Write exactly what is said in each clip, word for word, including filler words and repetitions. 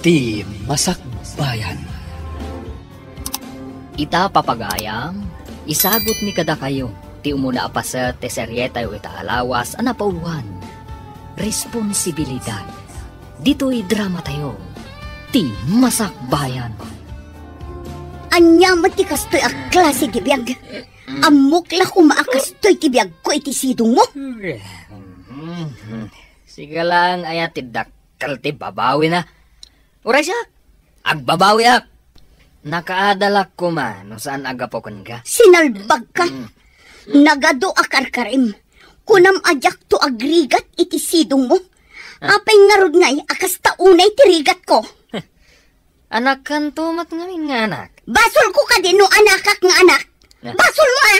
Ti Masakbayan. Ita, papagayam, isagutmi kadakayo ti umuna a paset ti serietayo ita a lawas a napauluan, Responsibilidad. Ditoy dramatayo, Ti Masakbayan. Ania met ti kastoy a klase ti biag? Ammok la koma a kastoy ti biagko iti sidongmo. Sika laeng aya ti dakkel ti babawina? Uray siak, agbabawiak. Nakaadalak koma no saan a gapu kenka. Sinalbagka. Mm. Nagadu a karkarim. Kunam a diakto agrigat iti sidongmo. Ah. Apay ngarud ngay a kasta unay ti rigatko? Anakkanto met ngamin nga anak. Basolko kadi no anakak nga anak? Ah. Basolmo, a?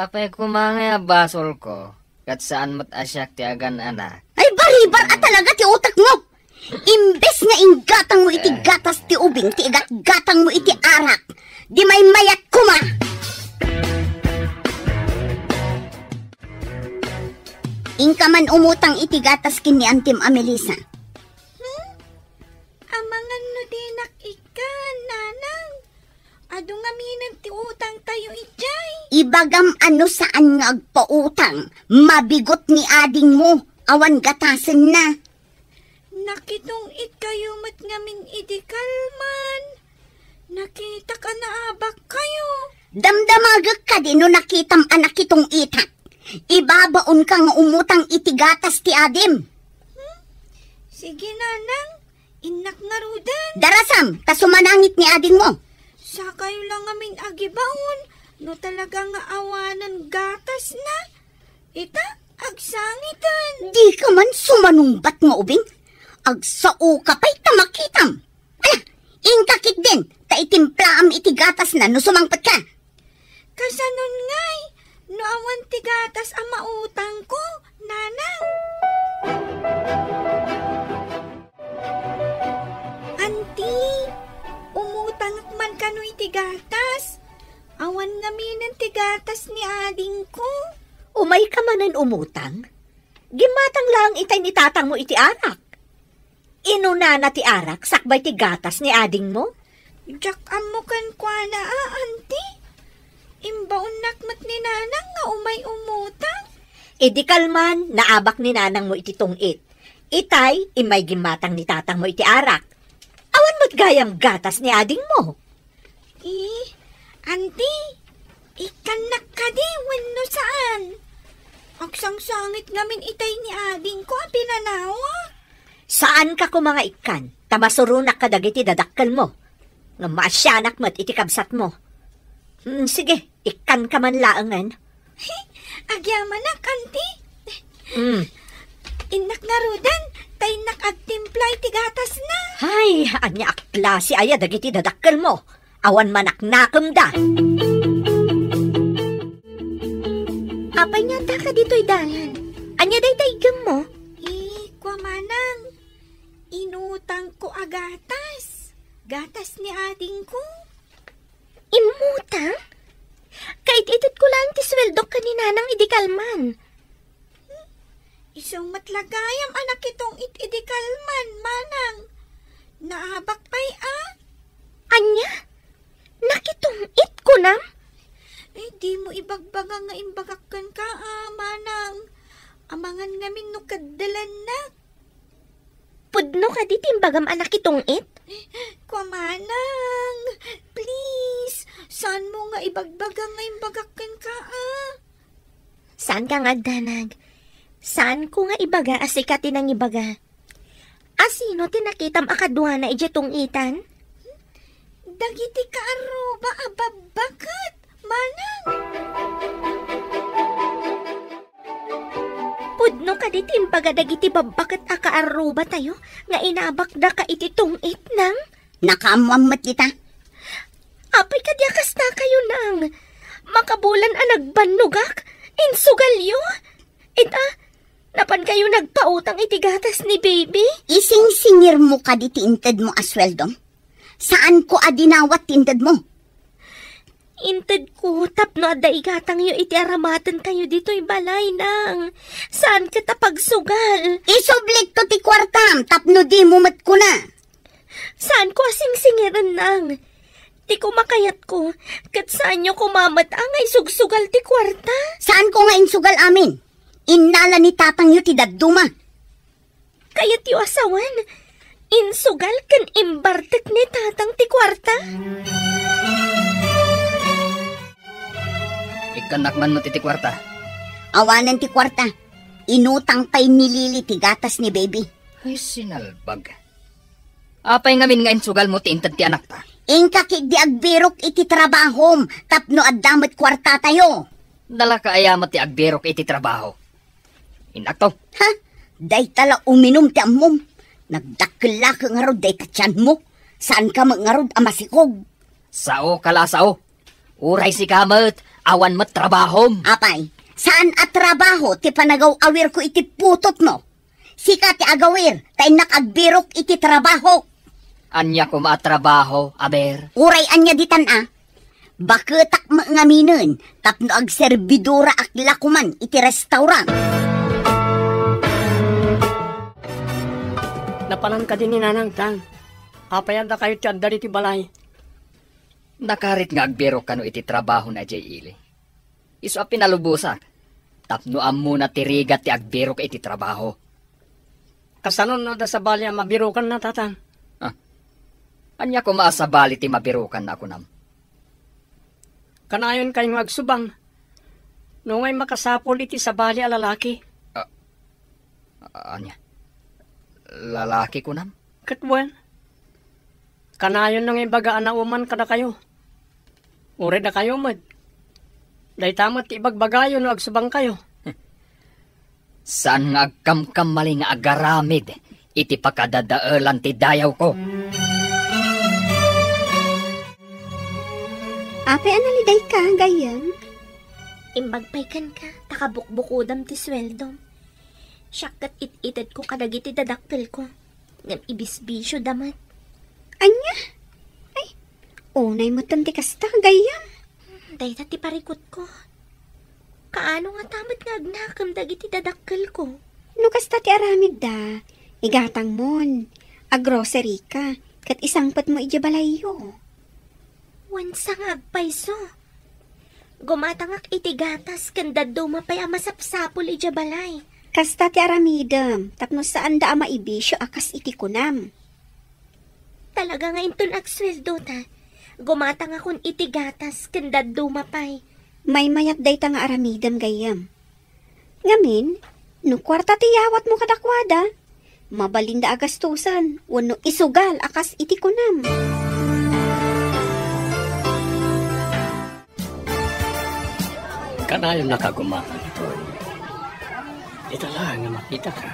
Apay koma ngay a basolko, ket saan met a siak ti agan-anak. Ay, baribar a talaga ti utekmo! Imbes nga inggatangmo iti gatas ti ubing ti igatgatangmo iti arak, di maymayat koma! Inka man umutang iti gatas ken ni Antim a Melissa. Hmm? Amangan no dinak ikkan, nanang. Adu ngaminen ti utangtayo idiay. Ibagam a no saan nga agpautang, mabigot ni adingmo, awan gatasenna. Nakitong-itkayo met ngamin idi kalman. Nakitak a naabakkayo. Damdamagek kadi no nakitam a nakitong-itak. Ibabaonka nga umutang iti gatas ti adim. Hmm? Sige, nanang. Innak ngaruden. Darasam, ta sumanangit ni adingmo. Sakayo la ngamin agibaon, no talaga nga awanen gatasna. Ita, agsangiten. Dika man sumanungbat nga ubing. Agsaoka pay ta makitam. Ala, inka ketdin, ta itimplaam iti gatasna no sumangpetka. Kasanon ngay, no awan ti gatas a mautangko, nanang? Anti, umutangak man kano iti gatas. Awan ngaminen ti gatas ni adingko. Umayka manen umutang? Gimmatang laeng itay ni tatangmo iti arak. Inunana ti arak sakbay ti gatas ni adingmo? Diak ammo kenkuana a, anti. Imbaonnak met ni nanang nga umay umutang. Idi kalman, naabak ni nanangmo iti tong-it. Itay, immay gimmatang ni tatangmo iti arak. Awan met gayam gatas ni adingmo. Eh, anti, ikkannak kadi wenno saan? Agsangsangit ngamin itay ni adingko a pinanawa. Saanka koma nga ikkan, ta masuronak kadagiti dadakkelmo. Ngem maasianak met iti kabsatmo. Hmm, sige, ikkanka man laengen. Agyamanak, anti. Mm. Innak ngaruden, ta innak agtimpla iti gatasna. Ay, ania a klase aya dagiti dadakkelmo? Awan manaknakemda. Apay nga addaka ditoy dalan? Ania dayta iggemmo? Eh, kua manang, inutangko a gatas. Gatas ni adingko. Immutang? Kait-itedko laeng ti suweldok ken ni nanang idi kalman. Isu met la gayam a nakitong-it idi kalman, manang. Naabak pay a? Ania? Nakitong-it, kunam? Eh, dimo ibagbaga nga imbagak kenka a, manang. Amangan ngamin no kaddelennak. Pudno kadi ti imbagam a nakitong-it? Kua manang, please, saanmo nga ibagbaga nga imbagak kenka a? Saanka nga agdanag. Saanko nga ibaga a sika ti nangibaga. A sino ti nakitam a kaduana idiay tong-itan? Dagiti kaarruba a babbaket, manang. Pudno kadi ti imbaga dagiti babbaket a kaarrubatayo nga inabakdaka iti tong-it, nang? Nakaammoam met dita. Apay kadi a kastakayo, nang? Makabulan a nagbannogak, insugalyo. Ita, napankayo nagpautang iti gatas ni baby? Isingsingirmo kadi ti intedmo a sueldom? Saanko a dinawat ti intedmo. Intedko tapno adda igatangyo iti aramatentayo ditoy balay, nang. Saan ket a pagsugal. Isublikto ti kuartam tapno dimo met kuna. Saanko a singsingiren, Nang. Ti kumakayatko, ket saanyo koma met a nga isugsugal ti kuarta. Saanko nga insugal amin. Innala ni tatangyo ti dadduma. Kayatyo a sawen, insugal ken imbartek ni tatang ti kuarta? Ikkannak man met iti kuarta. Awanen ti kuarta. Inutang pay ni Lily ti gatas ni baby. Ay, sinalbag. Apay ngamin nga insugalmo ti inted ti anakta? Inka ketdi agbirok iti trabahom tapno adda met kuartatayo. Nalaka aya met ti agbirok iti trabaho? Innakto. Ha? Dayta la uminum ti ammom. Nagdakkel la ka ngarud dayta tianmo. Saanka met ngarud a masikog. Saoka la a sao. Uray sika met, awan met trabahom. Apay, saan a trabaho ti panagaw-awirko iti putotmo? Sika ti agawir, ta innak agbirok iti trabaho. Ania koma a trabaho, aber? Uray ania ditan a? Baketak met ngaminen tapno agserbidoraak la koman iti restaurant. Napalan kadi ni Nanang, Tang? Apay a dakayo ti adda ditoy balay? Nakarit nga agbirok kano iti trabaho na jay ili. Isu a pinalubosak, tapno ammona ti rigat ti agbirok iti trabaho. Kasano no adda sabali a mabirokanna, Tatang? Ah. Ania koma a sabali ti mabirokanna a kunam? Kanayon kay nga agsubang. No ngay makasapul iti sabali a lalaki. Ah, ania? Lalaki kunam? Ket wen, kanayon nga ibaga a nauman kadakayo. Uray dakayo met. Dayta met ti ibagbagayo no agsubangkayo. Saan nga agkamkamali nga agaramid iti pakadadaelan ti dayawko. Apay a nalidayka, gayyem? Imbag pay kenka, ta kabukbukodam ti sueldom. Siak ket it-itedko kadagiti dadakkelko. Ngem ibisbisioda met. Ania? Ay, unay metten ti kasta, gayyem. Dayta ti parikutko. Kaano ngata met nga agnakem dagiti dadakkelko? No kasta ti aramidda, igatangmon, agroceryka, ket isangpetmo idiay balayyo. Wen sa nga agpayso. Gumatangak iti gatas ken dadduma pay a masapsapul idiay balay. Kasta ti aramidem tapno saanda a maibisio a kas iti kunam. Talaga nga inton agsueldo ta, gumatangakon iti gatas ken dadduma pay. Maymayat dayta nga aramidem, gayyem. Ngamin, no kuarta ti yawatmo kadakuada, mabalinda a gastusen wenno isugal a kas iti kunam. Kanayon a kagumatang ditoy. Ita laeng nga makitaka.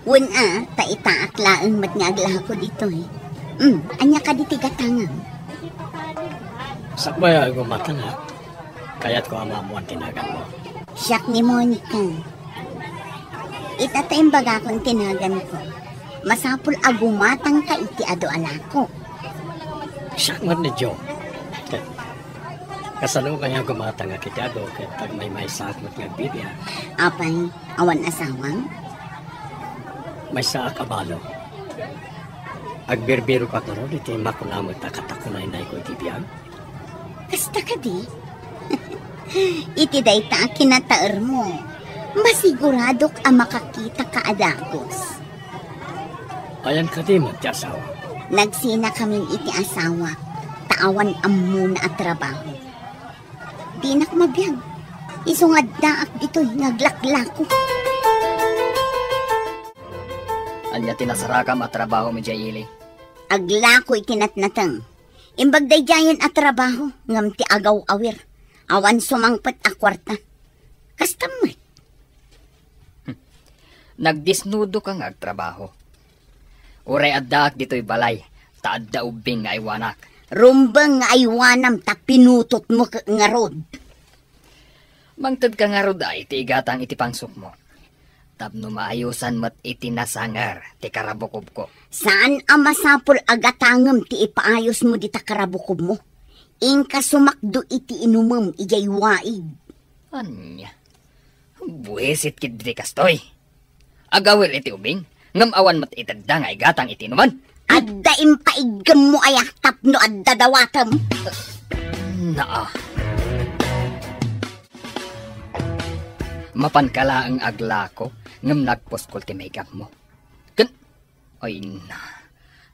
Wen a, ta itaak laeng met nga aglako ditoy. Hmm, ania kadi ti gatangem? Sakbay a gumatangak, kayatko a maammoan ti naganmo. Siak ni Monica. Ita ta imbagakon ti naganko. Masapul a gumatangka iti adu a lako. Siak met ni Jo. Kasano kaya gumatangak iti adu ket agmaymaysaak met nga agbibiag? Apay, awan asawam? Maysaak a balo. Agbirbirokak ngarud iti makuna met a katakunaynayko iti biag. Kasta kadi? Iti dayta a kinataermo, masiguradok a makakitaka a dagus. Ayan kadi met ti asawa? Nagsinakamin iti asawa, ta awan ammona a trabaho. Dinak mabiag. Isu nga addaak ditoy nga aglaklako. Ania ti nasarakam a trabaho, Media Ili? Aglako iti natnateng. Imbag daydiayen a trabaho ngem ti agaw-awir. Awan sumangpet a kuarta. Kasta met. Nagdesnudoka nga agtrabaho. Uray addaak ditoy balay, ta adda ubbing nga aywanak. Rumbeng nga aywanam ta pinutotmo ket ngarud. Mangtedka ngarud a iti igatang iti pangsukmo. Tapno maayosan met iti nasanger ti karabukobko. Saan a masapul a gatangem ti ipaayosmo dita karabukobmo. Inka sumakdo iti inumem idiay waig. Ania? Buisit ketdi kastoy. Agawil iti ubing, ngem awan met itedda nga igatang iti inuman. Adda impaiggemmo aya tapno adda dawatem? Naa. Mapanka laeng aglako, ngem nagpuskol ti maigapmo. Ken, ay na,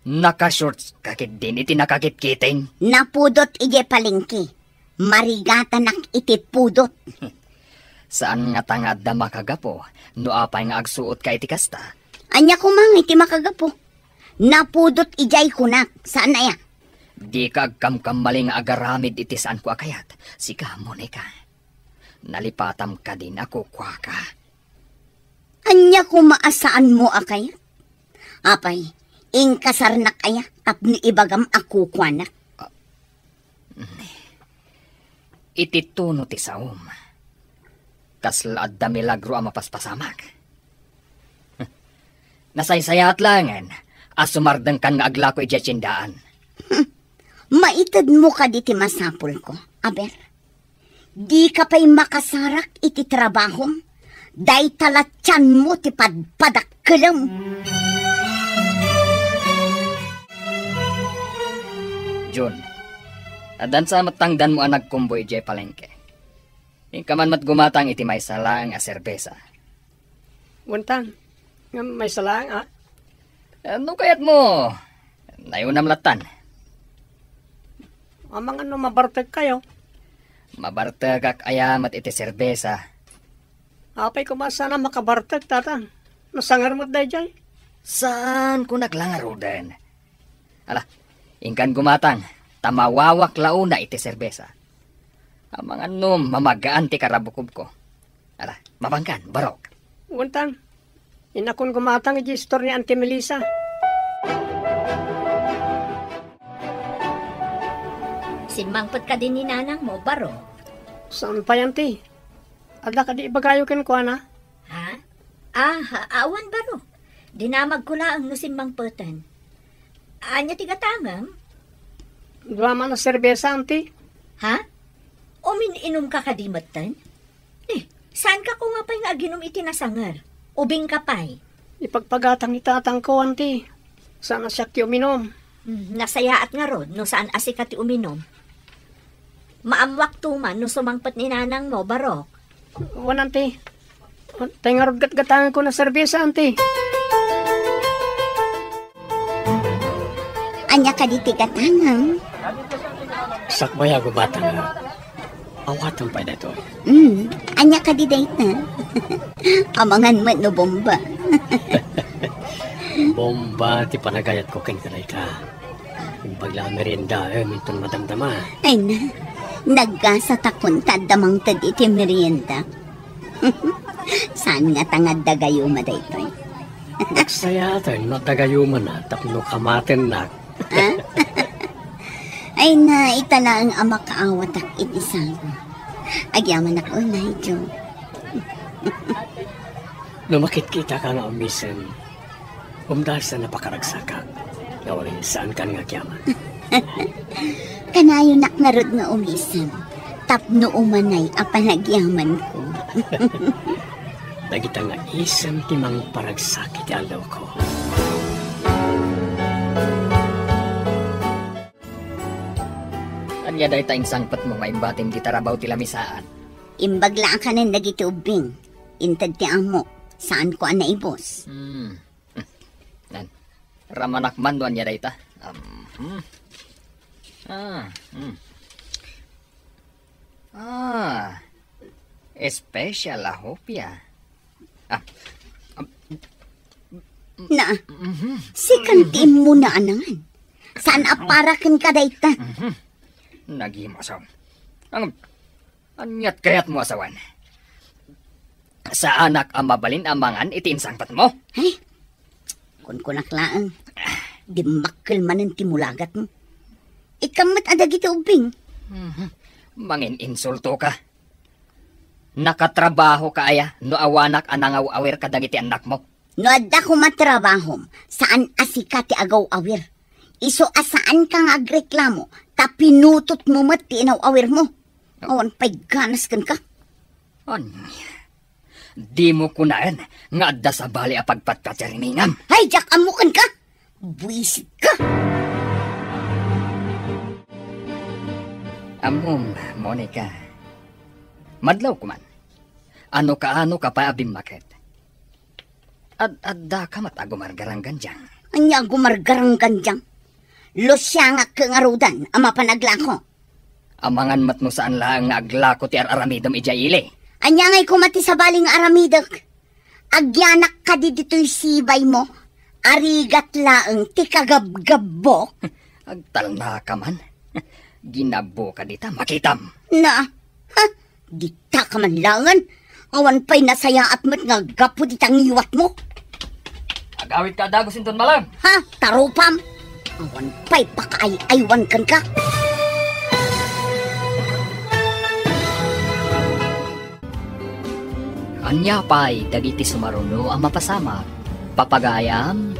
naka-shorts ka ketdin iti nakakitkiting? Napudot idiay palengke. Marigatanak iti pudot. Saan ngata nga adda makagapu no apay nga agsuot ka iti kasta? Ania koma nga iti makagapu? Napudot idiay kunak, saan aya? Dika agkamkamali nga agaramid iti saanko a kayat. Sika, Monica. Nalipatam kadin a kukuaka. Ania koma a saanmo a kayat? Apay, inkasarnak aya tapno ibagam a kukuanak? Iti tono ti saom, kasla adda milagro a mapaspasamak. Nasaysayaat laengen a sumardengkan nga aglako idiay tiendaan. Maitedmo kadi ti masapulko, aber? Dika pay makasarak iti trabahom? Dayta la tianmo ti padpadakkelem. Jun, addan sa met tangdanmo a nagkumboy idiay palengke. Inka man met gumatang iti maysa laeng a serbesa. Wen tang, ngem maysa laeng, a? Eh, no kayatmo, nayunam lattan. Amangan no mabartegkayo? Mabartegak aya met iti serbesa. Apay koma saan a makabartek, tatang? Nasanger met daydiay. Saan ko naglangaruden? Ala, inkan gumatang, ta mawawak la una iti serbesa. Amangan no mamagaan ti karabukobko. Ala, mabangkan, barok. Wen tang, innakon gumatang iti istor ni Auntie Melissa. Simmangpet kadi ni nanangmo, barok? Saan pay, Auntie. Adda kadi ibagayo kenkuana? Ha? Ah, ha, awan barok. Dinamagko laeng no simmangpeten. Ania ti gatangem? Dua man a serbesa, Auntie. Ha? Umin-inumka kadi metten? Eh, saanka koma pay nga aginum iti nasanger? Ubingka pay. Ipagpagatang ni tatangko, Auntie. Saan a siak ti uminum. Hmm, nasayaat ngarud no saan a sika ti uminum. Maammoak to man no sumangpet ni nanangmo, barok. Wen, Auntie. Tay ngarud gatgatangenko a serbesa, Auntie. Ania kadi ti gatangem? Sakbay a gubatang nga. Awatem pay daytoy. Hmm, ania kadi dayta? Amangan met no bomba. Bomba ti panagayatko kenka dayta. Imbag la a meriendaem inton madamdama. Ay na, naggasatakon ta adda mangted iti merienda. Saan ngata nga adda gayuma daytoy? Nagsayaaten no adda gayumana tapno kamatennak. Ah? Ay na, ita laeng a makaawatak iti sago. Agyamanak unay, Jo. No makitkitaka nga umisem, umdasan a pakaragsakak, nga wen, saankan nga agyaman. Kanayonak ngarud nga umisem, tapno umanay a panagyamanko. Dagita nga isem ti mangparagsak iti allawko. Ania dayta insangpetmo nga imbatim ti tarabaw ti lamisaan? Imbag la a kanen dagiti ubbing. Inted ti amok. Saanko a naibus. Hmm. Nan, ramanak man no ania dayta. Um, hmm. Ah, hmm. Ah, special a hopia. Ah, um, Na, mhm. Sikan ti immunaanangan. Saan a para kenka dayta? Mhm. Nagimasaw. Ang, aniat kayatmo a sawen? Saanak a mabalin a mangan iti insangpetmo? Ay, kunkunak laeng. Dimmakkel manen ti mulagatmo. Ikkan met a dagiti ubbing. Mhm. Mangin-insulto ka. Nakatrabaho ka aya no awanak a nangaw-awir kadagiti annakmo? No adda koma trabahom, saan a sika ti agaw-awir. Isu a saanka nga agreklamo, ta pinutotmo met ti inaw-awirmo. Awan pay ganas kenka. Ania? Dimo kunaen nga adda sabali a pagpatpatirimingan. Ay, diak ammo kenka! Buisit ka! Ammom, Monica. Madlaw koman. Ano kaano ka pay a bimmaket? Ad-adda ka met a gumargaranggandiang. Ania a gumargaranggandiang? Lusiangak ngaruden a mapan aglako. Amangan met no saan laeng nga aglako ti ar-aramidem idiay ili. Ania ngay koma ti sabali nga aramidek? Agyanak kadi ditoy sibaymo? Arigat laeng ti kagabgabbok? Agtalna ka man. Ginabbo ka dita, makitam. Na, ha? Dita ka man laengen. Awan pay nasayaat met nga gapu dita ngiwatmo. Agawid ka a dagus inton malem. Ha? Tarupam? Awan pay pakaay-aywan kenka. Ania pay dagiti sumaruno a mapasamak? Papagayam,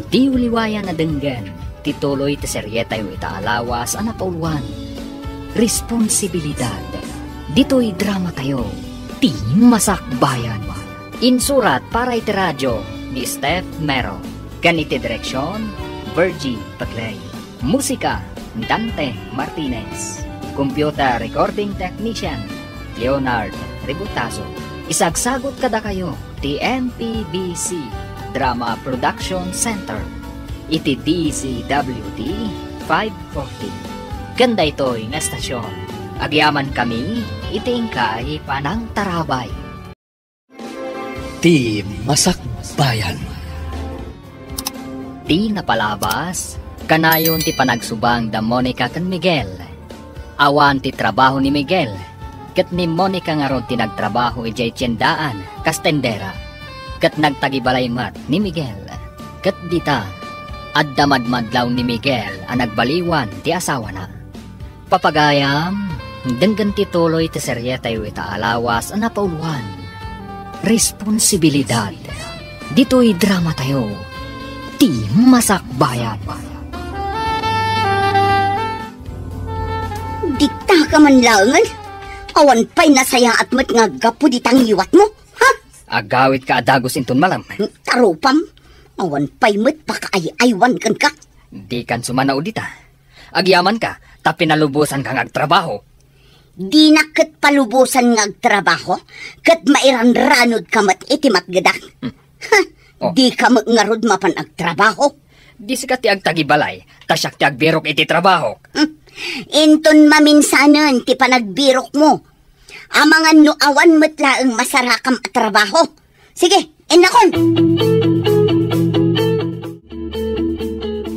diyo liwayan a denggen ti tuloy ti serietayo ita a lawas a napauluan, Responsibilidad. Ditoy dramatayo, Ti Masakbayan. Insurat para iti radio ni Steph Mero, ken iti direksion, Virgie Paclay. Musika, Dante Martinez. Computer recording technician, Leonard Ributazo. Isagsagut kadakayo ti M P B C Drama Production Center iti D Z W T five forty. Ken daytoy nga estasion, agyamankami iti inkay panangtarabay. Ti Masakbayan. Ti napalabas, kanayon ti panagsubang da Monica ken Miguel. Awan ti trabaho ni Miguel, ket ni Monica ngarud ti nagtrabaho idiay tiendaan kas tendera, ket nagtagibalay met ni Miguel. Ket dita, adda madmadlaw ni Miguel a nagbaliwan ti asawana. Papagayam, denggen ti tuloy ti serietayo ita a lawas a napauluan, Responsibilidad. Ditoy dramatayo, Ti Masakbayan. Dita ka man laengen? Awan pay nasayaat met nga gapu dita ngiwatmo? Ha? Agawid ka a dagus inton malem. Tarupam, awan pay met pakaay-aywan kenka. Dikan sumanao dita. Agyamanka, ta pinalubosanka nga agtrabaho. Dinak ket palubosan nga agtrabaho, ket mairanranodka met iti matgedak. Hmm. Ha! Oh. Dika met ngarud mapan agtrabaho. Di sika ti agtagibalay, ta siak ti agbirok iti trabahok. Hmm. Inton maminsanen ti panagbirokmo. Amangan no awan met laeng masarakam a trabaho. Sige, innakon!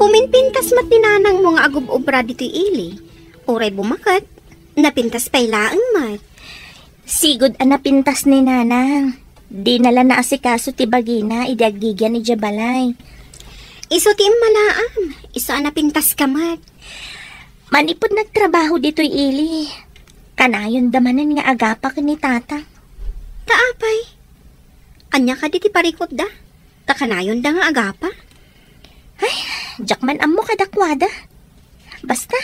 Puminpintas met ni nanangmo nga agub-ubra ditoy ili. Uray bumaket, napintas pay laeng met. Sigud a napintas ni nanang. Dina la naasikaso ti bagina idi aggigian idiay balay. Isu ti immalaam. Isu a napintaska met. Manipud nagtrabaho ditoy ili, kanayonda manen nga agapa ken ni tatang. Ta apay? Ania kadi ti parikutda? Ta kanayonda nga agapa? Ay, diak man ammo kadakuada. Basta,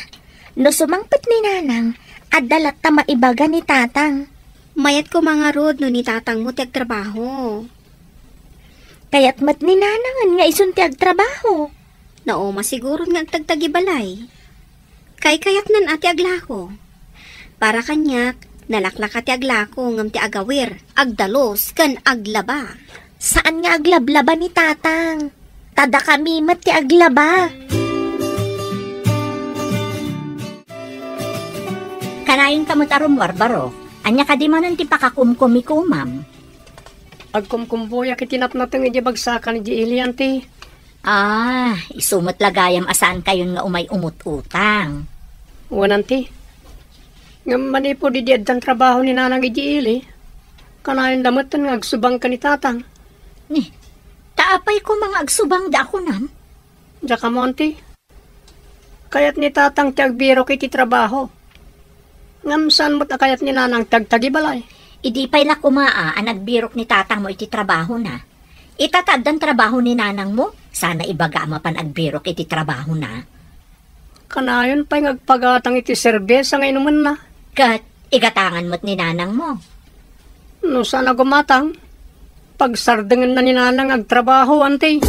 no sumangpet ni nanang, adda latta maibaga ni tatang. Mayat koma ngarud no ni tatangmo ti agtrabaho. Kayat met ni nanangen nga isun ti agtrabaho. Nauma siguro nga agtagtagibalay. Kaykayatnan a ti aglako. Para kaniak, nalaklaka ti aglako ngem ti agawir, agdalus, ken aglaba. Saan nga aglablaba ni tatang? Ta dakami met ti aglaba. Kanayonka met a rummuar, baro. Ania kadi manen ti pakakumkumikumam? Agkumkumbuyak iti natnateng idiay bagsakan idiay ili, anti. Ah, isu met la gayam a saankayon nga umay umut-utang. Wen, anti. Ngem manipud idi addan trabaho ni nanang idiay ili, kanayonda metten nga agsubang ken ni tatang. Ni, ta apay koma nga agsubangda a kunam? Diak ammo, anti. Kayat ni tatang ti agbirok iti trabaho. Ngem saan met a kayat ni nanang ti agtagibalay. Idi pay la koma a, a nagbirok ni tatangmo iti trabahona. Ita ta addan trabaho ni nanangmo, saan a ibaga a mapan agbirok iti trabahona. Kanayon pay nga agpagatang iti serbesa nga inumenna. Ket igatangan met ni nanangmo. No saan a gumatang, pagsardengenna ni nanang agtrabaho, anti.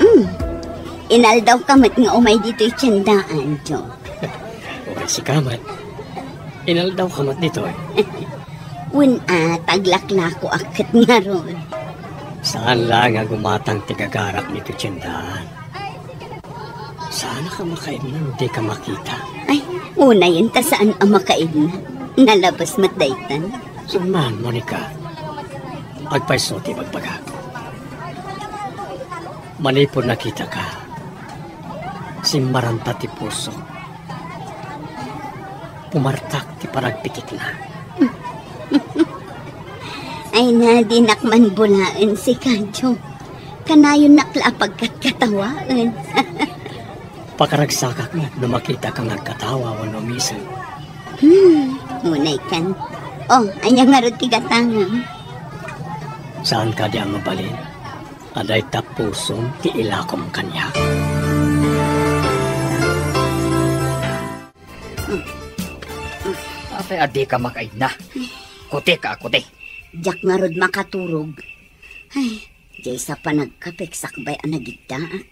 Mm. Inaldawka met nga umay ditoy tiendaan, Jo. Uray sika met. Inaldawka met ditoy. Wen a, taglaklakoak ket ngarud. Saan laeng a gumatang ti gagarak ditoy tiendaan. Saanka makaidna no dika makita? Ay, unayen ta saan a makaidna. Nalabas met daytan. Saan man, Monica? Agpayso ti bagbagak. Manipud nakitaka, simmaranta ti pusok. Pumartak ti panagpikitna. Ay na, dinak man bulaen sika, Jo. Kanayonnak la a pagkatkatawaen. Pakaragsakak met no makitaka nga agkatawa wenno umiseng. Hmm, unay kan. Oh, ania ngarud ti gatangem? Saan kadi a mabalin a dayta pusom ti ilakom kaniak? Apay a dika makaidna? Kutek a kutek. Diak ngarud makaturog. Ay, diay sa panagkapek sakbay a nagiddaak.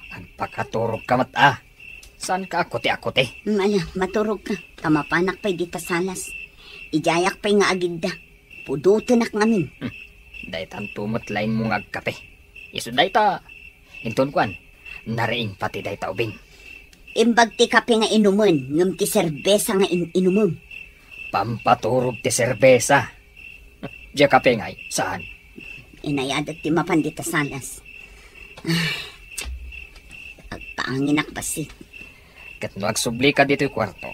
Agpakaturogka met a. Saanka a kuti-kuti? Mm, ala, maturogka. Ta mapanak pay dita salas. Idiayak pay nga agidda. Pudotenak ngamin. Hmm. Daytanto met laengmo nga agkape. Isu dayta, inton kuan, nariing pati dayta ubing. Imbag ti kape nga inumen, ngem ti serbesa nga in-inumem. Pampaturog ti serbesa. Diay kape ngay, saan? Inayadak ti mapan dita salas. Ah, agpaanginak bassit. Ket no agsublika ditoy kuarto,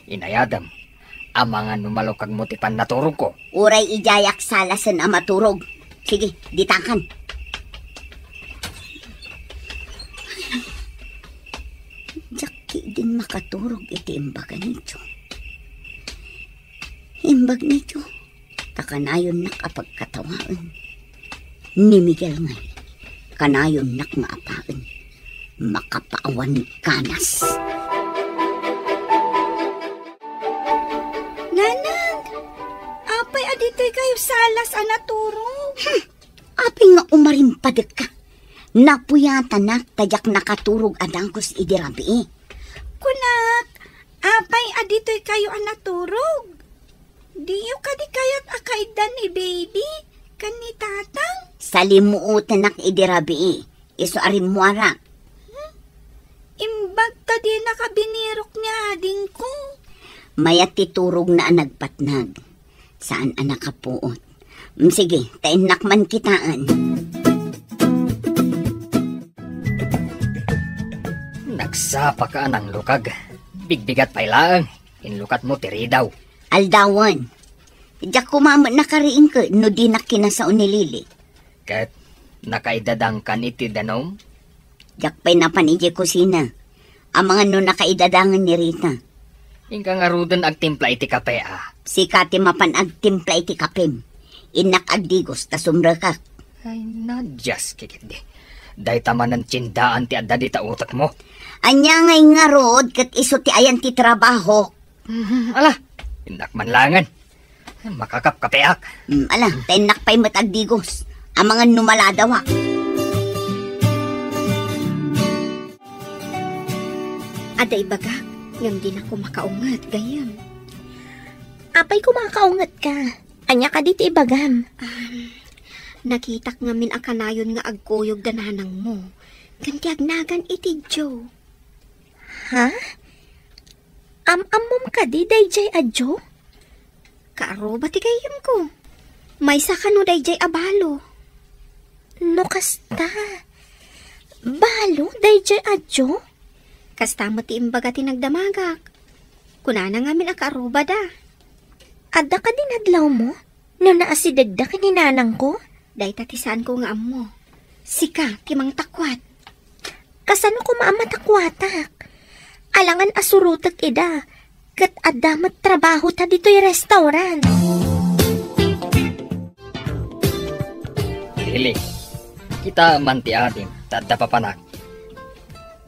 inayadem, amangan no malukagmo ti pannaturogko. Uray idiayak salasen a maturog. Sige, ditakan. Diak ketdin makaturog iti imbaga ni Jo. Imbag ni Jo, ta kanayonnak a pagkatawaen. Ni Miguel ngay, kanayonnak nga apaen. Makapaawan kanas. Nanang, apay a ditoy kayo salas a naturog? Hmm, apay nga umarimpadekka? Napuyatanak ta diak nakaturog a dagus idi rabii. Kunak, apay a ditoy kayo a naturog? Diyo kadi kayat a kaiddan ni baby ken ni tatang? Salimuotenak idi rabii, isu a rimmuarak. Hmm? Imbag ta dinaka binirok ni adingko. Mayat ti turogna a nagpatnag. Saan a nakapuot. Mm, sige, ta innak man kitaen. Nagsapaka a nanglukag. Bigbigat pay laeng. Inlukatmo ti ridaw. Aldawen. Diak koma met nakariingko no dinak kinasao ni Lily. Ket nakaidadangkan iti danum? Diak pay napan idiay kusina. Amangan no nakaidadangen ni Rita. Inka ngaruden agtimpla iti kape a. Sika ti mapan agtimpla iti kapem. Innak agdigos ta sumrekak. Ay, nadias, kikitdi. Dayta manen tiendaan ti adda dita utekmo. Ania ngay ngarud ket isu ti ayan ti trabaho? Mhm, ala, innak man laengen. Makakapkapeak. Mm, ala, ta innak pay met agdigos. Amangan no maladawa. Adda ibagak, ngem dinako makaunget, gayyem. Apay ko makaunget ka? Ania kadi ti ibagam? Um, nakitak ngamin a kanayon nga agkuyog da nanangmo. Ken ti agnagan iti Joe. Ha? Am-ammom kadi daydiay a Joe? Kaaruba ti gayyemko. Maysa kano daydiay a balo. No kasta, balo daydiay a Joe? Kasta met ti imbaga ti nagdamagak. Kunana ngamin a kaarubada. Adda kadi nadlawmo? No naasidegda ken ni nanangko? Dayta ti saanko nga ammo. Sika ti mangtakwat. Kasano koma a matakwatak? Alangan a surotek ida, ket adda met trabahota ditoy restaurant. Lily, kitaem man ti adim, ta adda papanak.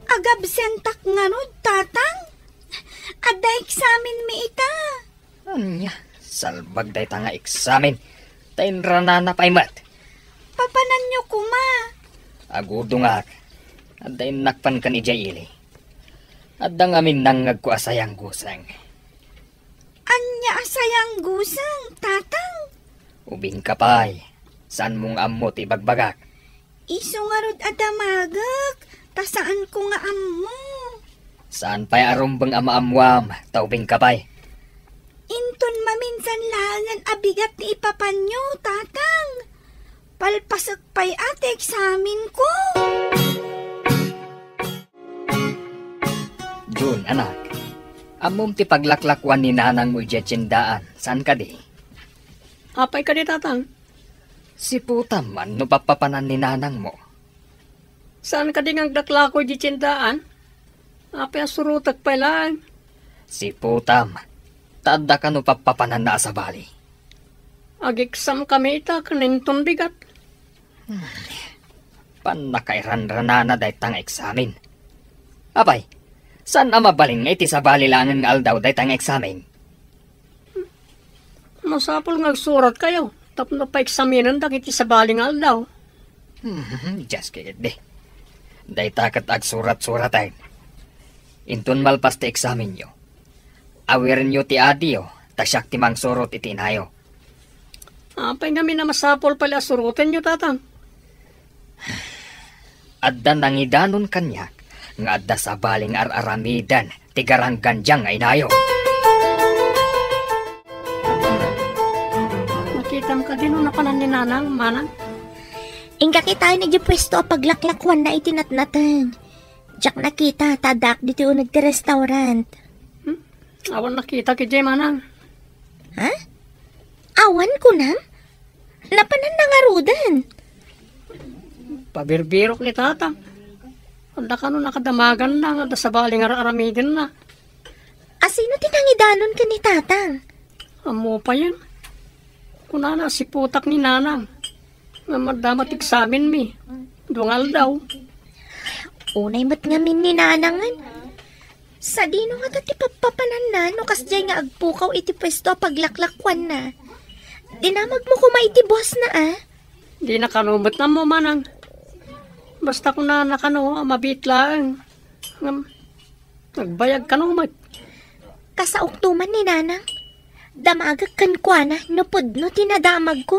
Agabsentak ngarud, Tatang? Adda eksamen mi ita. Ania, salbag dayta nga eksamen, ta inranana pay met. Papananyo koma. Agudongak. Adda innak pan kan idiay ili. Adda ngamin nangngegko a sayangguseng. Ania a sayangguseng, Tatang? Ubingka pay. Saanmo nga ammo ti ibagbagak? Isu ngarud a damagek, ta saanko nga ammo. Saan pay a rumbeng a maammuam, ta ubingka pay. Inton maminsan laengen a bigat ti ipapanyo, Tatang. Palpasek pay a ti eksamenko. Jun, anak, ammom ti paglaklakuan ni nanangmo idiay tiendaan, saan kadi? Apay kadi, Tatang? Siputam man no pappapanan ni nanangmo. Saan kadi nga aglaklako idiay tiendaan? Apay a surotek pay laeng? Siputam, ta adda kano pappapananna a sabali. Ag-exam kami ita ken inton bigat. Pannakairanranana dayta nga eksamen. Apay, saan a mabalin nga iti sabali laengen nga aldaw dayta nga eksamen? Masapul nga agsuratkayo tapno paeksaminendak iti sabali nga aldaw. Hmm, just kidding. Dayta ket agsurat-suraten. Inton malpas ti eksamenyo, awirenyo ti adiyo, ta siak ti mangsurot iti inayo. Apay ngamin a masapul pay a surotenyo, Tatang? Adda nangidanon kaniak nga adda sabali nga ar-aramiden ti garanggandiang nga inayo. Nakitam kadi no napanan ni Nanang, Manang? Inka kitaen idiay puesto a paglaklakuanna iti natnateng. Diak nakita, ta addaak ditoy uneg ti restaurant. Hmm? Awan nakitak idiay, Manang. Ha? Awan, kunam? Napananna ngaruden? Pabirbirok ni Tatang. Adda kano nakadamaganna nga adda sabali nga ar-aramidenna. A sino ti nangidanon ken ni Tatang? Ammo payen. Kunana, siputak ni Nanang. Ngem adda met eksamenmi. Dua nga aldaw. Unay met ngamin ni Nanangen. Sadino ngata ti pappapananna no kasdiay nga agpukaw iti puesto a paglaklakuanna? Dinamagmo koma iti bossna, a? Dina kano met ammo, Manang. Basta kunana kano a mabiit laeng. Ngem, agbayag kano met. Kasaokto man ni Nanang. Damagek kenkuana no pudno ti nadamagko.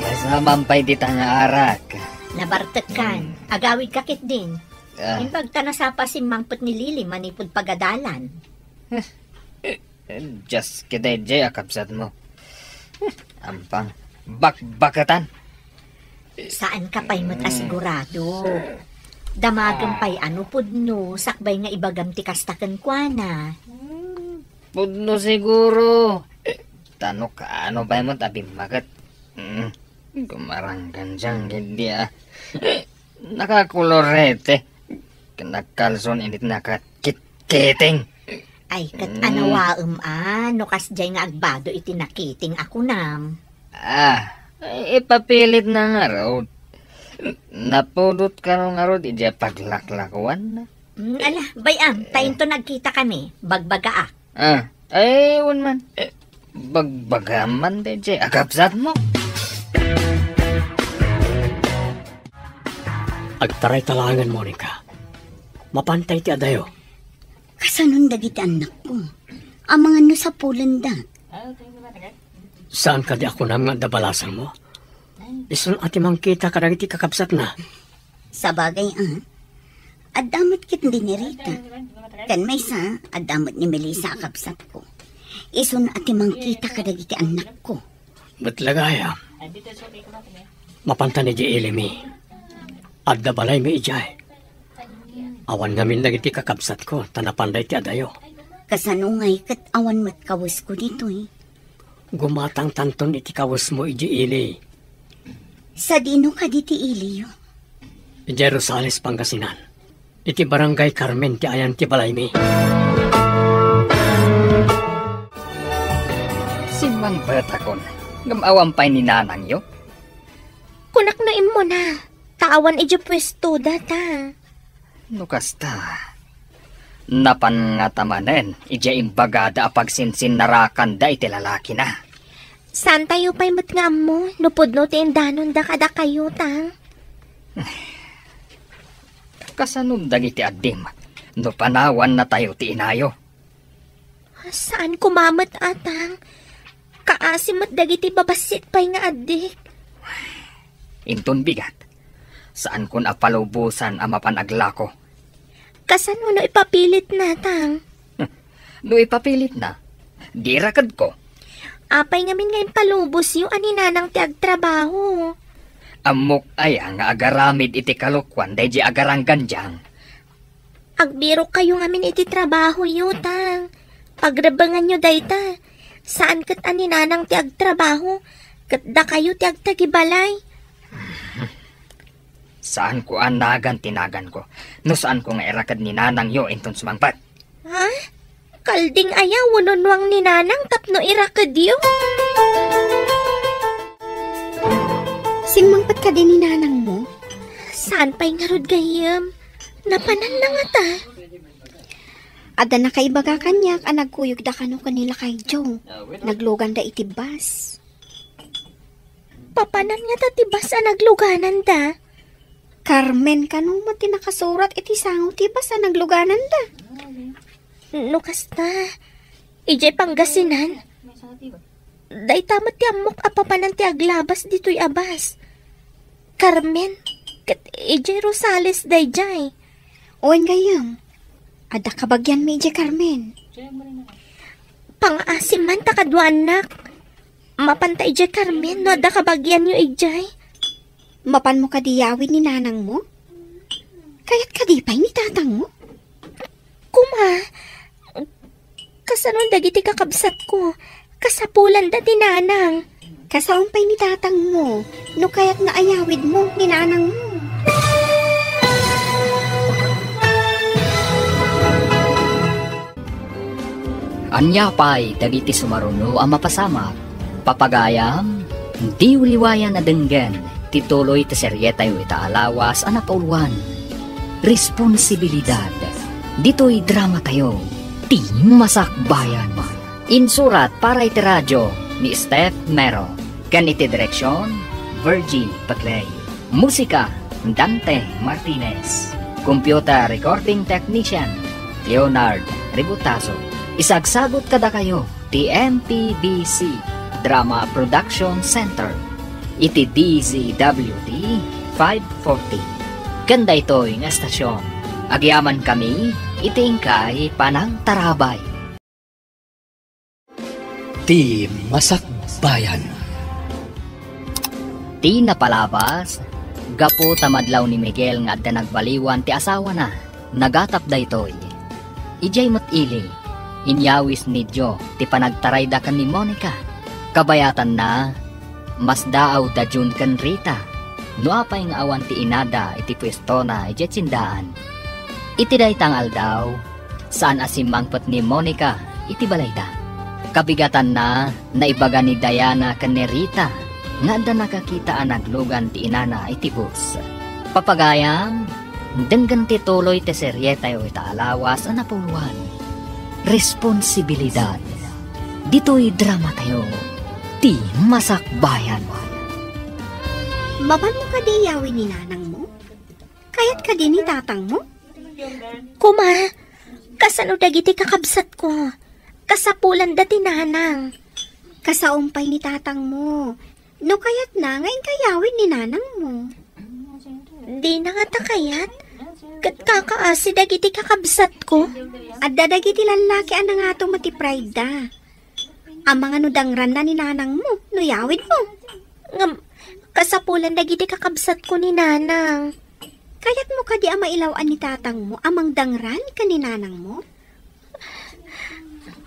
Masaman pay dita nga arak. Nabartekkan. Hmm. Agawidka ketdin. Ah. Imbag ta nasapa simmangpet ni Lily manipud pagadalan. Eh, just kidaydiay a kabsatmo. Eh, ampang bakbaketan. Saanka pay met a sigurado. Damagem pay a no pudno, sakbay nga ibagam ti kasta kenkuana. Hmm, pudno siguro. Ta no kaano pay met a bimmaket. Hmm, gumaranggandiang ketdi a. Nakakolorete. Ken nagkalson init nakakitkiting. Ay, ket anawaem a, no kasdiay nga agbado iti nakiting a kunam. Ah, ipapilitna ngarud. Napudot kano ngarud idiay paglaklakuanna. Mm, ala, bay-am, ta inton nagkita kami, bagbagaak. Ah, ay, wen man. Eh, bagbagam man daydiay a kabsatmo. Agtaray ta laengen, Monica. Mapantay ti adayo. Kasanon dagiti annakko? Amangan no sapulendak. Saan kadi a kunam nga adda balasangmo? Isun a ti mangkita kadagiti kakabsatna. Sabagay a, adda met ket ni Rita. Ken maysa, adda met ni Melissa a kabsatko. Isun a ti mangkita kadagiti annakko. Met la gayam. Mapantan idiay ilimi. Adda balaymi idiay. Awan ngamin dagiti kakabsatko, ta napanda iti adayo. Kasano ngay ket awan met kawesko ditoy? Gumatangtanton iti kawesmo idiay ili. Sadino kadi ti iliyo? Idiay Rosales, Pangasinan. Iti Barangay Carmen ti ayan ti balaymi. Simmangpetakon, ngem awan pay ni nanangyo? Kunak no immuna, ta awan idiay puestoda ta. No kasta, napan ngata manen idiay imbagada a pagsinsinnarakanda iti lalakina? Saantayo pay met nga ammo no pudno ti indanonda kadakayo, Tang? Kasanon dagiti addim no panawannatayo ti inayo? Saan koma met, Tang. Kaasi met dagiti babassit pay nga addik. Inton bigat, saankon a palubosan a mapan aglako. Kasano no ipapilitna, Tang? No ipapilitna, di irakedko. Apay ngamin nga impalubosyo a ni Nanang ti agtrabaho? Ammok aya nga agaramid iti kalokuan daydi agaranggandiang? Agbirokkayo ngamin iti trabahoyo, Tang. Pagrebbenganyo dayta. Saan ket a ni Nanang ti agtrabaho, ket dakayo ti agtagibalay. Saanko a nagan ti naganko no saanko nga iraked ni Nanangyo inton sumangpet. Ha? Kalding aya wenno nuang ni Nanang tapno irakedyo? Simmangpet kadi ni Nanangmo? Saan pay ngarud gayyem? Napananna ngata. Adda nakaibaga kaniak a nagkuyogda kano ken ni Lakay Joe. Nagluganda iti bus. Papanan ngata ti bus a naglugananda? Carmen kano met ti nakasurat iti sango ti bus a naglugananda. No kasta, idiay Pangasinan, dayta met ti ammok a papanan ti aglabas ditoy a bus. Carmen, ket idiay Rosales daydiay. Wen gayyem, adda kabagianmi idiay Carmen. Pangaasim man ta kaduaannak. Mapanta idiay Carmen no adda kabagianyo idiay. Mapanmo kadi yawid ni Nanangmo? Kayat kadi pay ni Tatangmo? Kuma, kasano dagiti kakabsatko? Kasapulanda ti Nanang. Kasaon pay ni Tatangmo, no kayat nga ayawidmo ni Nanangmo. Ania pay dagiti sumaruno a mapasamak? Papagayam, diyo liwayan a denggen ti tuloy ti serietayo ita a lawas a napauluan, Responsibilidad. Ditoy dramatayo, Ti Masakbayan. Insurat para iti radio ni Steph Mero, ken iti direksion, Virgie Paclay. Musika, Dante Martinez. Computer recording technician, Leonard Ributaso. Isagsagut kadakayo ti M P B C Drama Production Center iti D Z W T five forty. Ken daytoy nga estasyon, agyamankami iti inkay panangtarabay. Ti Masakbayan. Ti napalabas, gapu ta madlaw ni Miguel nga adda nagbaliwan ti asawana, nagatap daytoy. Idiay met ili, inyawis ni Joe ti panagtarayda ken ni Monica. Kabayatanna, masdaawda Jun ken Rita, no apay nga awan ti inada iti puestona idiay tiendaan. Iti dayta nga aldaw, saan a simmangpet ni Monica iti balayda. Kabigatanna, naibaga ni Diana ken ni Rita nga adda nakakita a naglugan ti inana iti bus. Papagayam, denggen ti tuloy ti serietayo ita a lawas a napauluan, Responsibilidad. Ditoy dramatayo, Ti Masakbayan. Mapanmo kadi yawid ni Nanangmo? Kayat kadi ni Tatangmo? Kuma, kasano dagiti kakabsatko? Kasapulanda ti Nanang. Kasaom pay ni Tatangmo. No kayatna nga inka yawid ni Nanangmo. Dina ngata kayat? Ket kakaasi dagiti kakabsatko. Adda dagiti lallaki a nangato met ti pride da. Amangan no dangranna ni Nanangmo no yawidmo. Ngem, kasapulan dagiti kakabsatko ni Nanang. Kayatmo kadi a mailaw-an ni Tatangmo a mangdangran ken ni Nanangmo?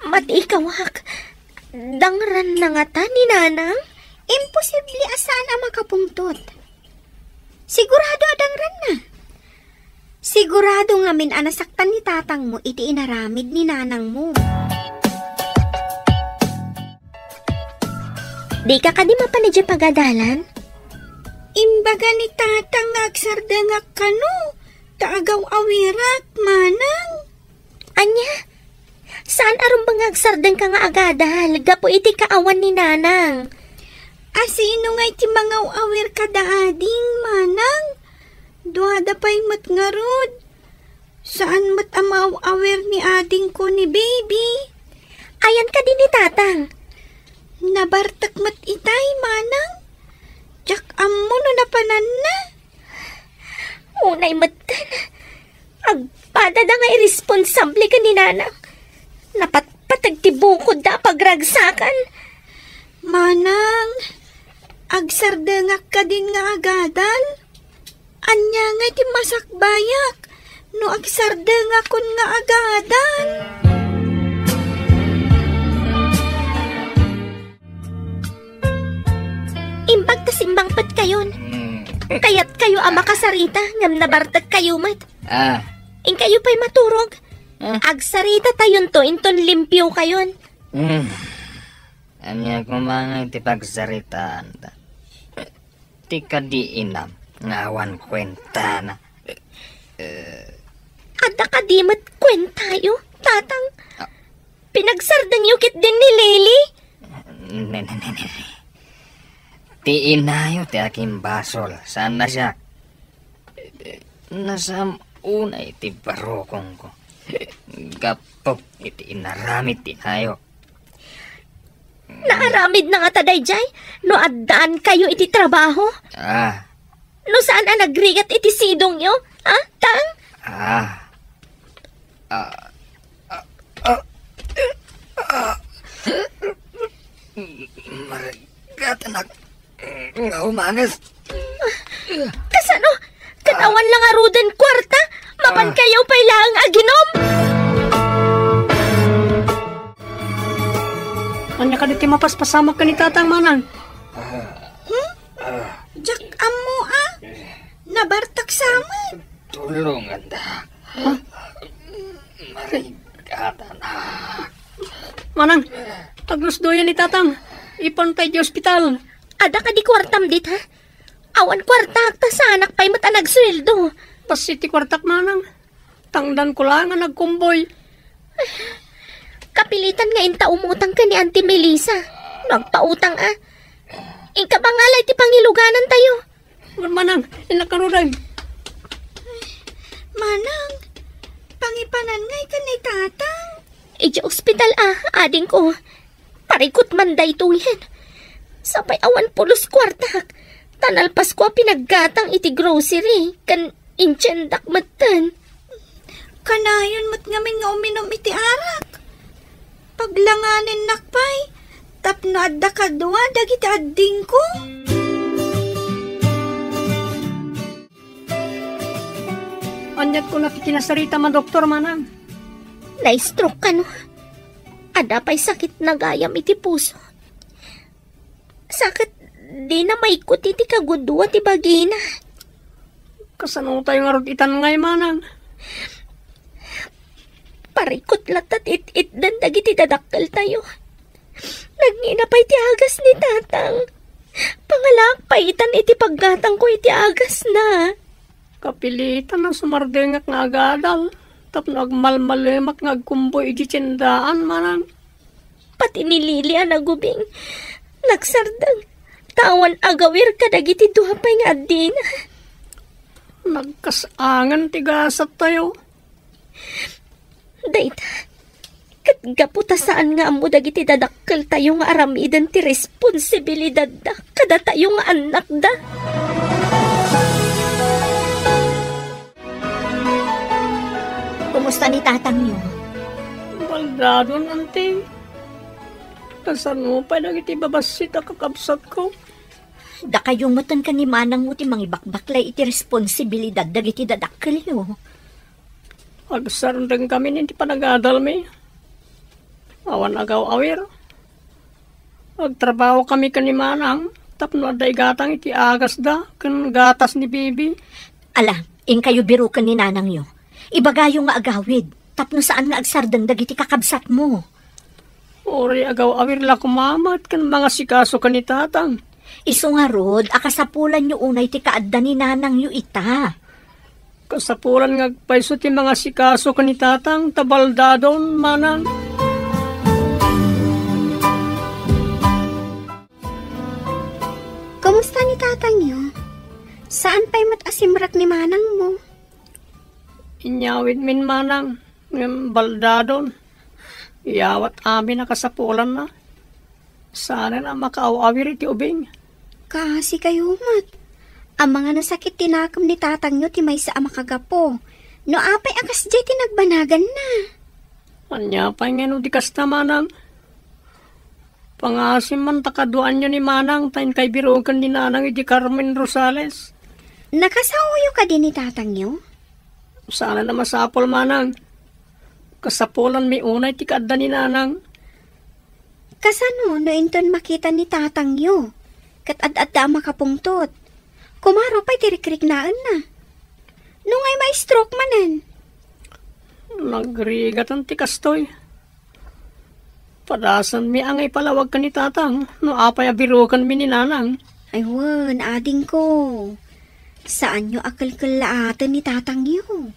Mati ikawak, dangranna ngata ni Nanang? Imposible a saan a makapungtot. Sigurado a dangranna. Sigurado ngamin a nasaktan ni Tatangmo iti inaramid ni Nanangmo. Dika kadi mapan idiay pagadalan? Imbaga ni Tatang nga agsardengak kano, ta agaw-awirak, Manang. Ania? Saan a rumbeng nga agsardengka nga agadal gapu iti kaawan ni Nanang? Asino ngay ti mangaw-awir kada ading, manang? Duada pay met ngarud. Saan met a maaw-awir ni adingko ni baby. Ayan kadi ni tatang? Nabartek met itay, manang. Diak ammo no napananna. Unay metten, agpadada nga irresponsable ken ni nanang. Napatpateg ti bukodda a pagragsakan. Manang, agsardengak kadin nga agadal? Ania ngay ti masakbayak no agsardengakon nga agadal? Imbag ta simmangpetkayon. Mm. Kayatkayo a makasarita ngem nabartekkayo met. Ah. Inkayo pay maturog. Ah. Agsaritatayon to inton limpiokayon. Mm. Ania koma ngay ti pagsaritaanta? Ti kadi inam nga awan kuentana. Eh. Adda kadi met kuentayo, tatang? Ah. Pinagsardengyo ketdin ni Lily? Ne, ne, ne, ne, ne. Ti inayo ti akimbasol, saan a siak. Nasam unay ti barukongko. Gapu iti inaramid ti inayo. Naaramid na ngata daydiay no addaankayo iti trabaho? Ah. No saan a nagrigat iti sidongyo, ha, tang? Ah. Ah. Ah. Ah. Ah. Marigatanak nga umanges. Kasano? Ket awan la ngaruden kuarta? Mapankayo pay laeng aginom? Ania kadi ti mapaspasamak ken ni tatang, manang? Hmm? Diak ammo, a. Nabartak sa met. Tulonganda. Huh? Marigatanak. Manang, aglusdoyen ni tatang. Ipanta iti ospital. Adda kadi kuartam dita? Awan kuartak, ta saanak pay met a nagsueldo. Bassit ti kuartak, manang. Tangdanko laeng a nagkumboy. Kapilitan nga inta umutang ken ni Auntie Melissa. No agpautang a. Inka bangala iti pangiluganantayo. Manang, innak ngaruden. Manang, pangipanan ngay ken ni tatang? Idiay ospital a, adingko. Parikut man daytoyen. Sapay awan pulos kuartak, ta nalpasko a pinaggatang iti grocery ken intiendak metten. Kanayon met ngamin nga uminum iti arak. Paglanganennak pay tapno adda kadua dagiti addingko. Aniat kuna ti kinasaritam a doktor, manang? Na-stroke kano? Adda pay sakitna gayam iti puso. Sa ket dina maikut iti kagudua ti bagina. Kasano tayo ngarud itan ngay, manang? Parikut latta ti it-itdan dagiti dadakkeltayo. Nagngina pay ti agas ni tatang. Pangalaak pay itan iti paggatangko iti agasna. Kapilitan a sumardengak nga agadal tapno agmalmalemak nga agkumboy iti tiendaan, manang. Pati ni Lily a nagubing, nagsardeng, ta awan agawir kadagiti dua pay nga addina. Nagkas-angen ti gasattayo. Dayta, ket gapu ta saan nga ammo dagiti dadakkeltayo nga aramiden ti responsibilidadda kadatayo nga annakda. Kumusta ni tatangyo? Baldadon, anti. Kasano pay dagiti babassit a kakabsatko? Dakayo metten ken ni manangmo ti mangibakbaklay iti responsibilidad dagiti dadakkelyo. Agsardengkami iti panagadalmi. Awan agaw-awir. Agtrabahokami ken ni manang tapno adda igatang iti agasda ken gatas ni Bibi. Ala, inkayo biroken ni nanangyo. Ibagayo nga agawid tapno saan nga agsardeng dagiti kakabsatmo. Uray agaw-awir la koma met ken mangasikaso ken ni tatang. Isu ngarud a kasapulanyo unay ti kaadda ni nanangyo ita. Kasapulan nga agpayso ti mangasikaso ken ni tatang ta baldadon, manang. Kumusta ni tatangyo? Saan pay met a simrek ni manangmo? Inyawidmin manang, ngem baldadon. Iyawat amin a kasapulanna. Saanen a makaaw-awir iti ubing. Kaasi kayo met. Amangan a sakit ti nakem ni tatangyo ti maysa a makagapu. No apay a kasdiay ti nagbanaganna? Ania pay ngano ti kasta, manang? Pangasim man ta kaduaanyo ni manang ta inkay biroken ni nanang idi Carmen Rosales. Nakasaoyo kadi ni tatangyo? Saanen a masapul, manang. Kasapulanmi unay ti kaadda ni nanang. Kasano no inton makita ni tatangyo ket ad-adda a makapungtot? Kumaro pay ti rikriknaenna. No ngay ma-stroke manen? Nagrigatan ti kastoy. Padasanmi a nga ipalawag ken ni tatang no apay a birokenmi ni nanang. Ay wen, adingko. Saanyo a kelkellaaten ni tatangyo.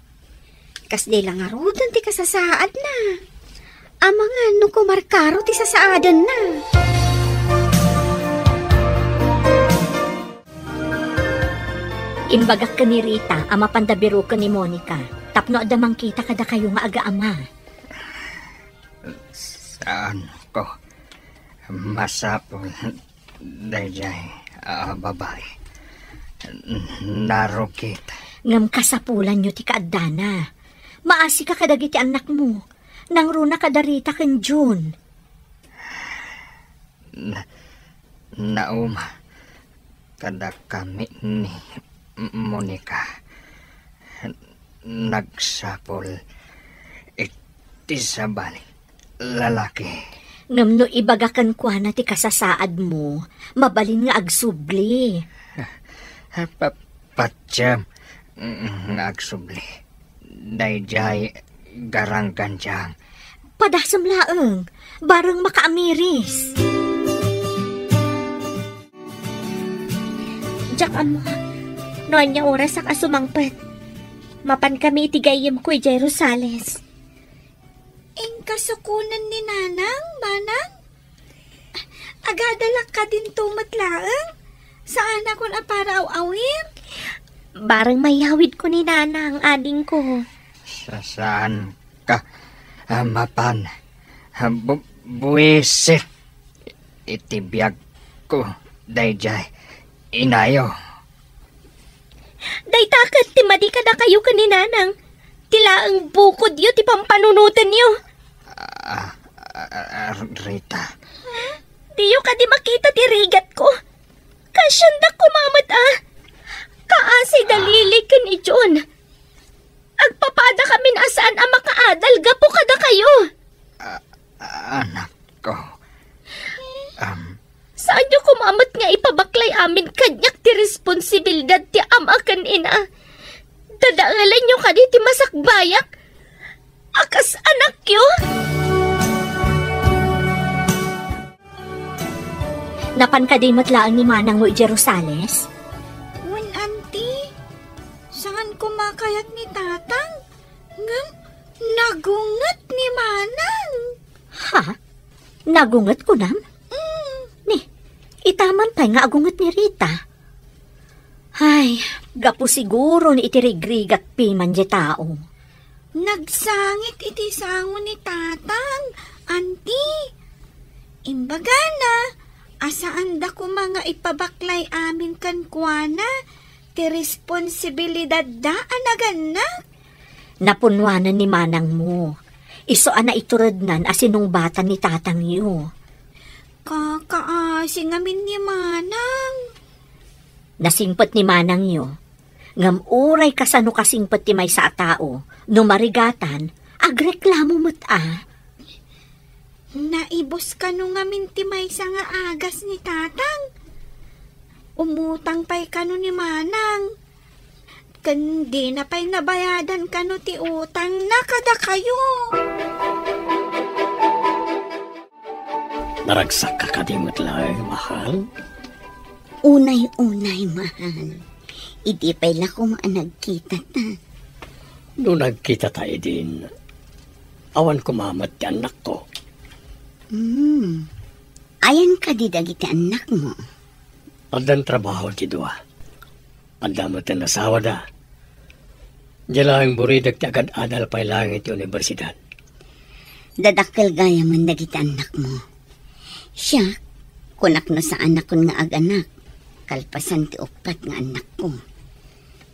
Kasdi la ngaruden ti kasasaadna. Amangan no kumarkaro ti sasaadenna. Imbagak ken ni Rita a mapanda biroken ni Monica tapno adda mangkita kadakayo nga agaama. Saanko. Masapul daydiay a babai. Narugit. Ngem kasapulanyo ti kaaddana. Maasika kadagiti annakmo. Nangruna kada Rita ken Jun. Na-, nauma kadakami ni Monica. Nagsapul iti sabali lalaki. Ngem no ibaga kenkuana ti kasasaadmo, mabalin nga agsubli. Pa-, patiem nga agsubli. Daydiay garanggandiang. Padasem laeng, bareng makaamiris. Diak ammo no ania orasak a sumangpet. Mapan kami iti gayyemko idiay Rosales. Inkasukonen ni Nanang, Manang? Agadalak kadinto met laeng? Saanakon a para aw-awir? Bareng mayawidko ni Nanang, adingko. Sa-, saanka a mapan a bu-, buwisit iti biagko daydiay inayo. Dayta ket ti madi kadakayo ken ni Nanang. Ti laeng bukodyo ti pampanunotenyo. Ah, ah, ah, Rita. Diyo kadi makita ti rigatko? Kaasianda koma met a. Kaasi da Lily ken ni Jun. Agpapada kamin a saan a makaadal gapu kadakayo. Ah, ah, anakko. Am. Saanyo koma met nga ipabaklay amin kaniak ti responsibilidad ti ama ken ina. Dadaelenyo kadi ti masakbayak a kas anakyo? Napan kadi met laeng ni manangmo idiay Rosales? Wen, Auntie, saan koma kayat ni Tatang? Ngem nagunget ni Manang. Ha? Nagunget kunam? Mm. Ni, itaman pay nga agunget ni Rita. Ay, gapu siguron iti rigrigat piman diay tao. Nagsangit iti sango ni Tatang, Auntie. Imbagana a saanda koma nga ipabaklay amin kenkuana ti responsibilidadda a nagannak. Napunnoanan ni manangmo. Isu a naiturednan a sinungbatan ni tatangyo. Kakaasi ngamin ni Manang. Nasingpet ni manangyo. Ngem uray kasano kasingpet ti maysa a tao, no marigatan, agreklamo met a. Naibus kano ngamin ti maysa nga agas ni Tatang? Umutang pay kano ni Manang? Ken dina pay nabayadan kano ti utangna kadakayo? Naragsakka kadi met laeng, mahal? Unay-unay, mahal. Idi pay la koma a nagkitata. No nagkitata idin, awan koma met ti annakko. Hmm. Ayan kadi dagiti annakmo? Addan trabaho ti dua. Adda met ti asawada. Diay laeng buridek ti agad-adal pay laeng iti universidad. Dadakkel gayamen dagiti annakmo. Siak, kunak no saanakon nga aganak, kalpasan ti uppat nga annakko.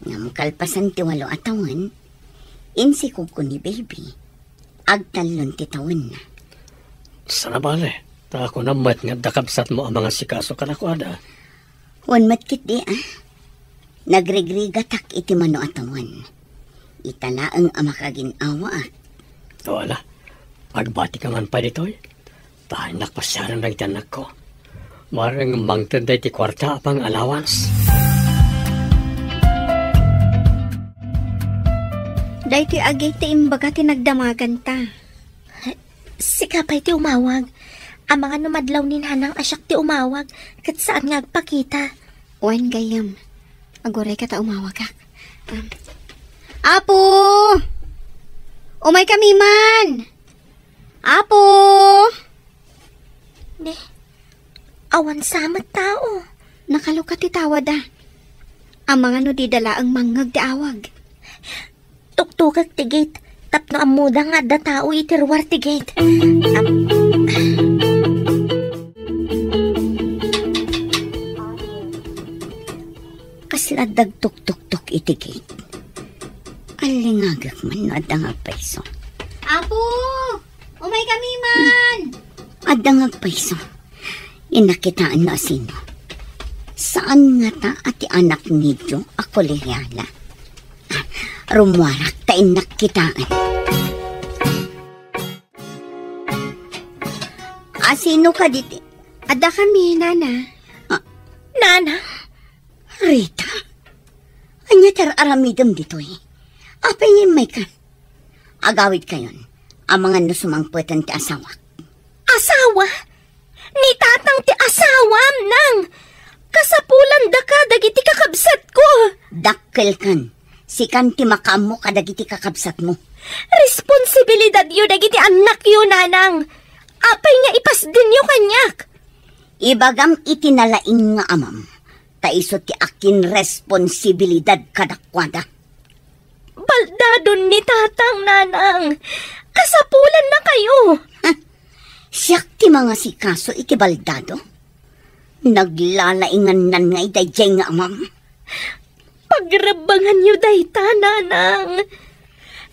Ngem kalpasan ti walo a tawen, insikogko ni baby. Agtallon ti tawenna. Saan a bale, ta kunam met nga adda kabsatmo a mangasikaso kadakuada. Wen met ketdi, a. Nagrigrigatak iti mano a tawen. Ita laeng a makagin-awaak. O, ala, agbatika man pay ditoy. Ta innak pasiaren dagiti annakko. Maring mangted daytoy kuarta a pang-allowance. Daytoy agi ti imbaga ti nagdamaganta. Sika pay ti umawag. Amangan no madlaw ni Nanang a siak ti umawag, ket saan nga agpakita. Wen, gayyem. Agurayka ta umawagak. Um, Apo! Umaykami man! Apo! Ne, awan sa met tao. Nakalukat ti tawada. Amangan no dida laeng mangngeg ti awag. Tuktukek ti gate tapno ammoda nga adda tao iti ruar ti gate. Am-, Kasla adda agtuktuktok iti gate. Allingagek man no adda nga agpayso. Apo! Umaykami man! Adda nga agpayso. Innak kitaen no asino. Saan ngata a ti anak niyo a kolehiala. Rummuarak ta innak kitaen. Asino kadi ti? Adda kami, Nana. Ah. Nana? Rita? Ania ti ar-aramidem ditoy? Apay nga immayka? Agawidkayon, amangan no sumangpeten ti asawak. Asawa? Ni tatang ti asawam, nang! Kasapulandaka dagiti kakabsatko! Dakkelkan, sikan ti makaammo kadagiti kakabsatmo. Responsibilidadyo dagiti annakyo, nanang! Apay nga ipasdenyo kaniak? Ibagam iti nalaing nga amam, ta isu ti akin responsibilidad kadakuada. Baldadon ni tatang, nanang. Kasapulannakayo. Huh. Siak ti mangasikaso iti baldado? Naglalaingannan ngay daydiay nga amam. Pagrebbenganyo dayta, nanang.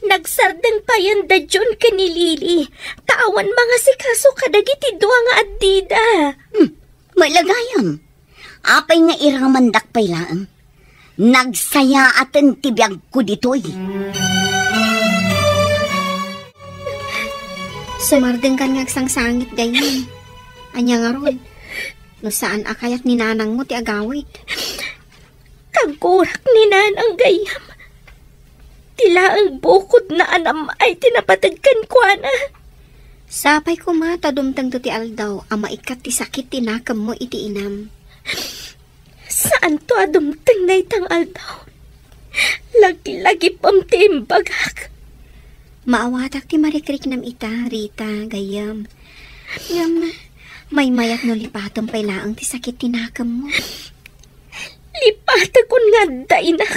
Nagsardeng payen da John ken ni Lily, ta awan mangasikaso kadagiti dua nga addida. Hmm. Mailagayam. Apay nga iramandak pay laeng? Nagsayaaten ti biagko ditoy. Sumardengkan nga agsangsangit, gayyem. Ania ngarud? No saan a kayat ni nanangmo ti agawid. Kagurak ni nanang, gayyem. Ti laeng bukodna a nam-ay ti napateg kenkuana. Sapay koma ta dumtengto ti aldaw a maikkat ti sakit ti nakemmo iti inam. Saanto a dumteng dayta nga aldaw. Laglagipem ti imbagak. Maawatak ti marikriknam ita, Rita, gayyem. Ngem, maymayat no lipatem pay laeng ti sakit ti nakemmo. Lipatekon nga adda inak.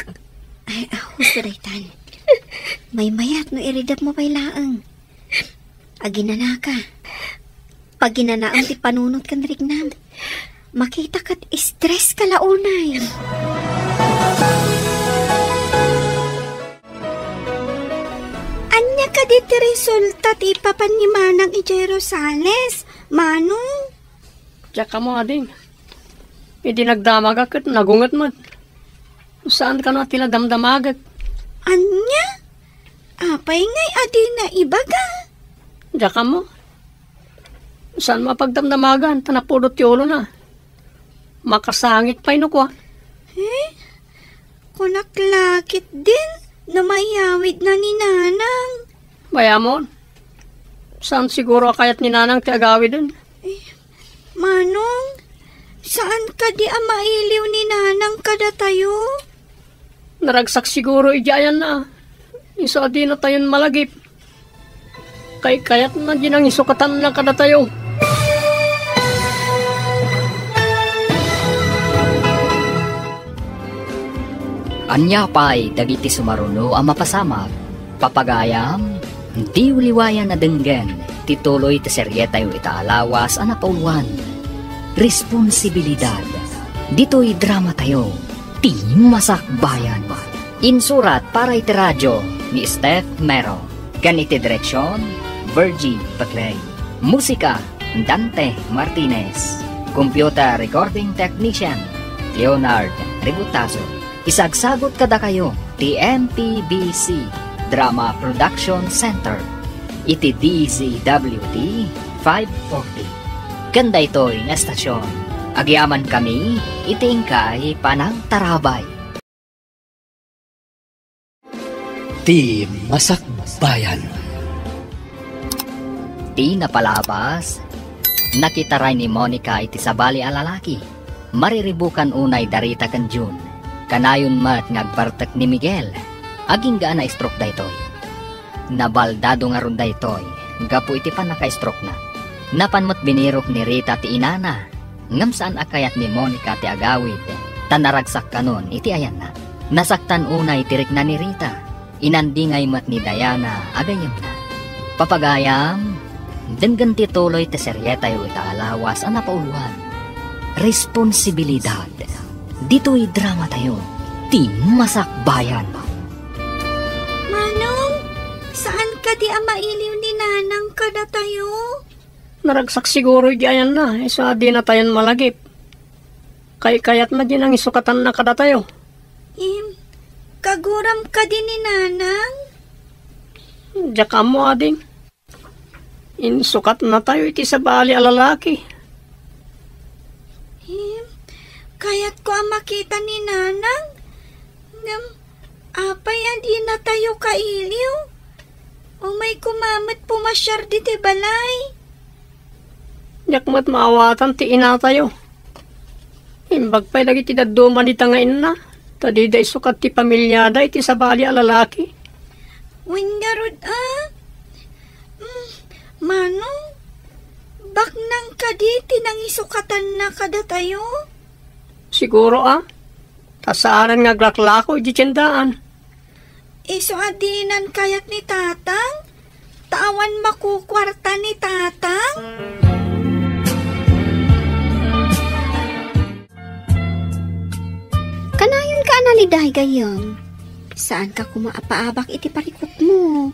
Ay, ah, husto daytan. Maymayat no iridepmo pay laeng. Aginanaka. Paginanaem ti panunot ken riknam. Makita ket stress ka la unay. Ania kadi ti resulta ti ipapan ni Manang idiay Rosales, Manong? Diak ammo, ading. Idi nagdamagak ket nagunget met. Saan kano a ti nadamdamagek? Ania? Apay ngay a dina ibaga? Diak ammo. Saan mapagdamdamagan ta napudot ti ulona. Makasangit pay no kua. Eh? Kunak la ketdin no maiyawidna ni Nanang. Bayamon, saan siguro a kayat ni Nanang ti agawiden? Eh, Manong, saan kadi a mailiw ni Nanang kadatayo? Naragsak siguro idiay ayanna. Isu a dinatayon malagip. Kaykayatna di nangisukatanna kadatayo. Nia pay dagiti sumaruno a mapasamak, papagayam, diyo liwayan a denggen ti tuloy ti serietayo ita a lawas a napauluan. Responsibilidad. Ditoy dramatayo, ti Masakbayan. Insurat para iti radio ni Steph Mero. Ken iti direksion, Virgie Paclay. Musika, Dante Martinez. Computer recording technician, Leonard Ributazo. Isagsagut kadakayo ti M P B C Drama Production Center iti D Z W T five forty. Ken daytoy nga estasion, agyamankami iti inkay panangtarabay. Ti Masakbayan. Ti napalabas, nakitaray ni Monica iti sabali a lalaki. Mariribukan unay da Rita ken Jun. Kanayon met nga agbartek ni Miguel. Agingga a na-stroke daytoy. Nabaldado ngarud daytoy gapu iti pannaka-stroke-na. Napan met binirok ni Rita ti inana, ngem saan a kayat ni Monica ti agawid, ta naragsak kanon iti ayanna. Nasaktan unay ti rikna ni Rita. Inandingay met ni Diana a gayyemna. Papagayam, denggen ti tuloy ti serietayo ita a lawas a napauluan. Responsibilidad. Ditoy dramatayo, ti Masakbayan. Manong, saan kadi a mailiw ni Nanang kadatayo? Naragsak siguro iti ayanna, isu a dinatayon malagip. Kaykayatna di nangisukatanna kadatayo. Im, kaguram kadi ni Nanang? Diak ammo, ading. Insukatnatayo iti sabali a lalaki. Im, kayatko a makita ni Nanang. Ngem, apay a dinatayo kailiw? Umay koma met pumasiar ditoy balay. Diak met maawatan ti inatayo. Imbag pay dagiti dadduma dita nga inna, ta dida isukat ti pamiliada iti sabali a lalaki. Wen ngarud a? Mm, Manong, baknang kadi ti nangisukatanna kadatayo? Siguro a, ta saanen nga aglaklako iti tiendaan. Isu a dinan kayat ni Tatang? Ta awan makukuarta ni Tatang? Kanayonka a naliday, gayyem. Saanka koma a paabak iti parikutmo.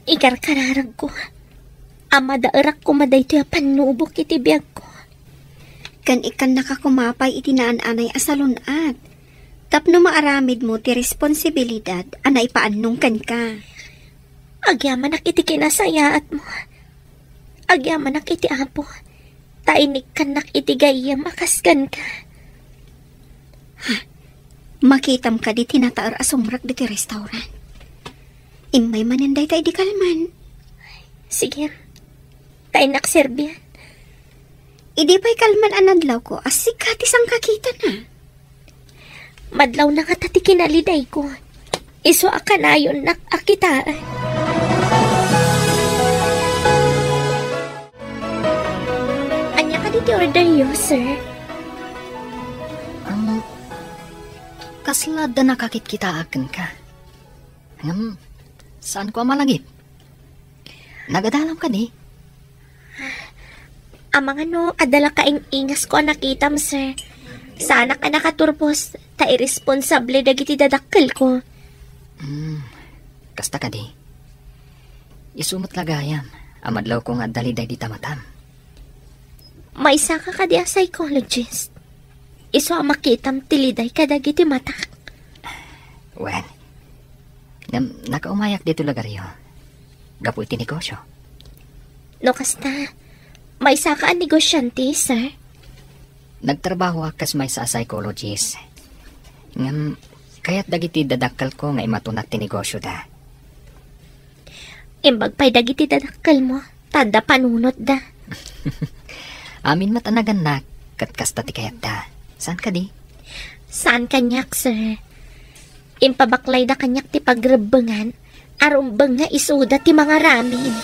Ikarkararagko a madaerak koma daytoy a pannubok iti biagko. Ken ikkannaka koma pay iti naan-anay a salun-at tapno maaramidmo ti responsibilidad a naipaannong kenka. Agyamanak iti kinasayaatmo. Agyamanak iti Apo, ta inikkannak iti gayyem a kas kenka. Ha? Makitam kadi ti nataer a sumrek ditoy restaurant? Immay manen dayta idi kalman. Sige. Ta innak serbian. Idi pay kalman a nadlawko, a sika ti sangkakitana. Madlawna ngata ti kinalidayko. Isu a kanayonnak a kitaen. Ania kadi ti orderyo, sir? Um, kasla adda nakakitkitaak kenka. Ngem, saanko a malagip. Nagadalam kadi? Amangan no adda la kaing-ingasko a nakitam, sir. Saanak a nakaturbos, ta irresponsable dagiti dadakkelko. Hmm, kasta kadi. Isu met la gayam a madlawko nga adda liday dita matam. Maysaka kadi a psychologist? Isu a makitam ti liday kadagiti matak. Wen, ngem nakaumayak ditoy lugaryo gapu iti negosio. No kasta, maysaka a negosyante, sir? Nagtrabahoak kas maysa a psychologist. Ngem, kayat dagiti dadakkelko nga imatunak ti negosioda. Imbag pay dagiti dadakkelmo, ta adda panunotda. Amin met a nagannak, ket kasta ti kayatda. Saan kadi? Saan kaniak, sir. Impabaklayda kaniak ti pagrebbengan a rumbeng nga isuda ti mangaramid.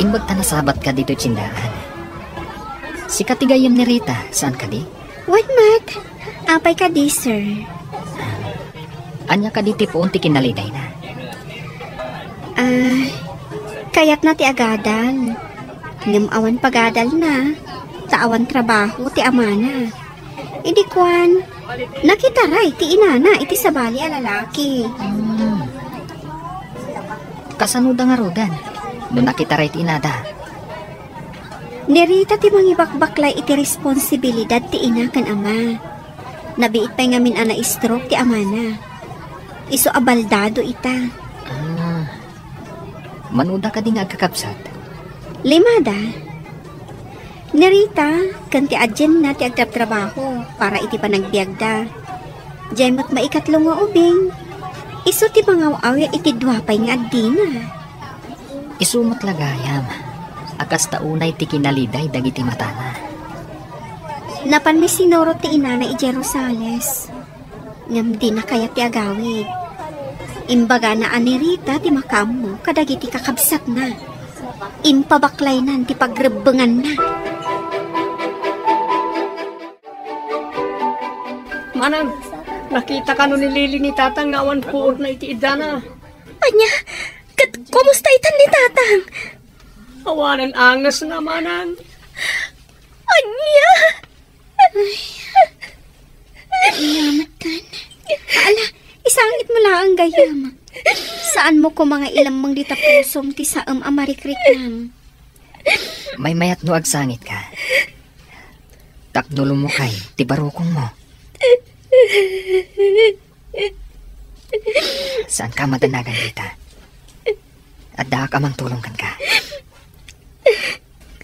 Imbag ta nasabatka ditoy tiendaan. Sika ti gayyem ni Rita, saan kadi? Wen met, apay kadi, sir? Ania kadi ti puon ti kinalidayna? Ah, kayatna ti agadal. Ngem awan pagadalna, ta awan trabaho ti amana. Idi kuan, nakitaray ti inana iti sabali a lalaki. Hmm. Kasanoda ngaruden no nakitaray ti inada? Ni Rita ti mangibakbaklay iti responsibilidad ti ina ken ama. Nabiit pay ngamin a na-stroke ti amana. Isu a baldado ita. Ah. Manoda kadi nga agkakabsat? Limada. Ni Rita ken ti adienna ti agtrabtrabaho para iti panagbiagda. Diay met maikatlo nga ubing, isu ti mangaw-awir iti dua pay nga addina. Isu met la gayam a kasta unay ti kinaliday dagiti matana. Napanmi sinurot ti inana idiay Rosales, ngem dina kayat ti agawid. Imbagana a ni Rita ti makaammo kadagiti kakabsatna. Impabaklaynan ti pagrebbenganna. Manang, nakita kano ni Lily ni Tatang nga awan puotna iti iddana? Ania? Ket kumusta itan ni Tatang? Awanen angesna, Manang. Ania? Ay. Ania met kan? Ala, isangit mo laeng gayam. Saan mo koma nga ilemmeng dita pusom ti saem a marikriknam? Maymayat no agsangitka. Tapno lumukay ti barukongmo. Saanka madanagan dita. Addaak a mangtulong kenka.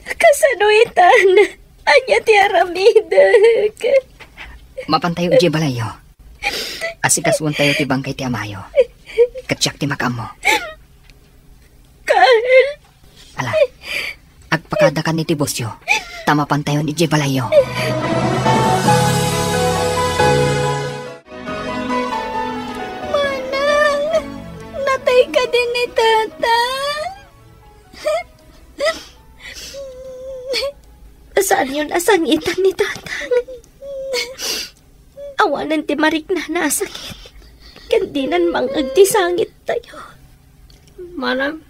Kasano itan? Ania ti aramidek? Mapantayo idiay balayyo. Asikasuentayo ti bangkay ti amayo. Ket siak ti makaammo. Carl! Ala, agpakadakan iti busyo, ta mapantayon idiay balayyo. Manang, natay kadi ni Tatang? Saanyon a sangitan ni Tatang. Awanen ti mariknana a sakit, ken dinan mang-eg ti sangit tayo. Manang,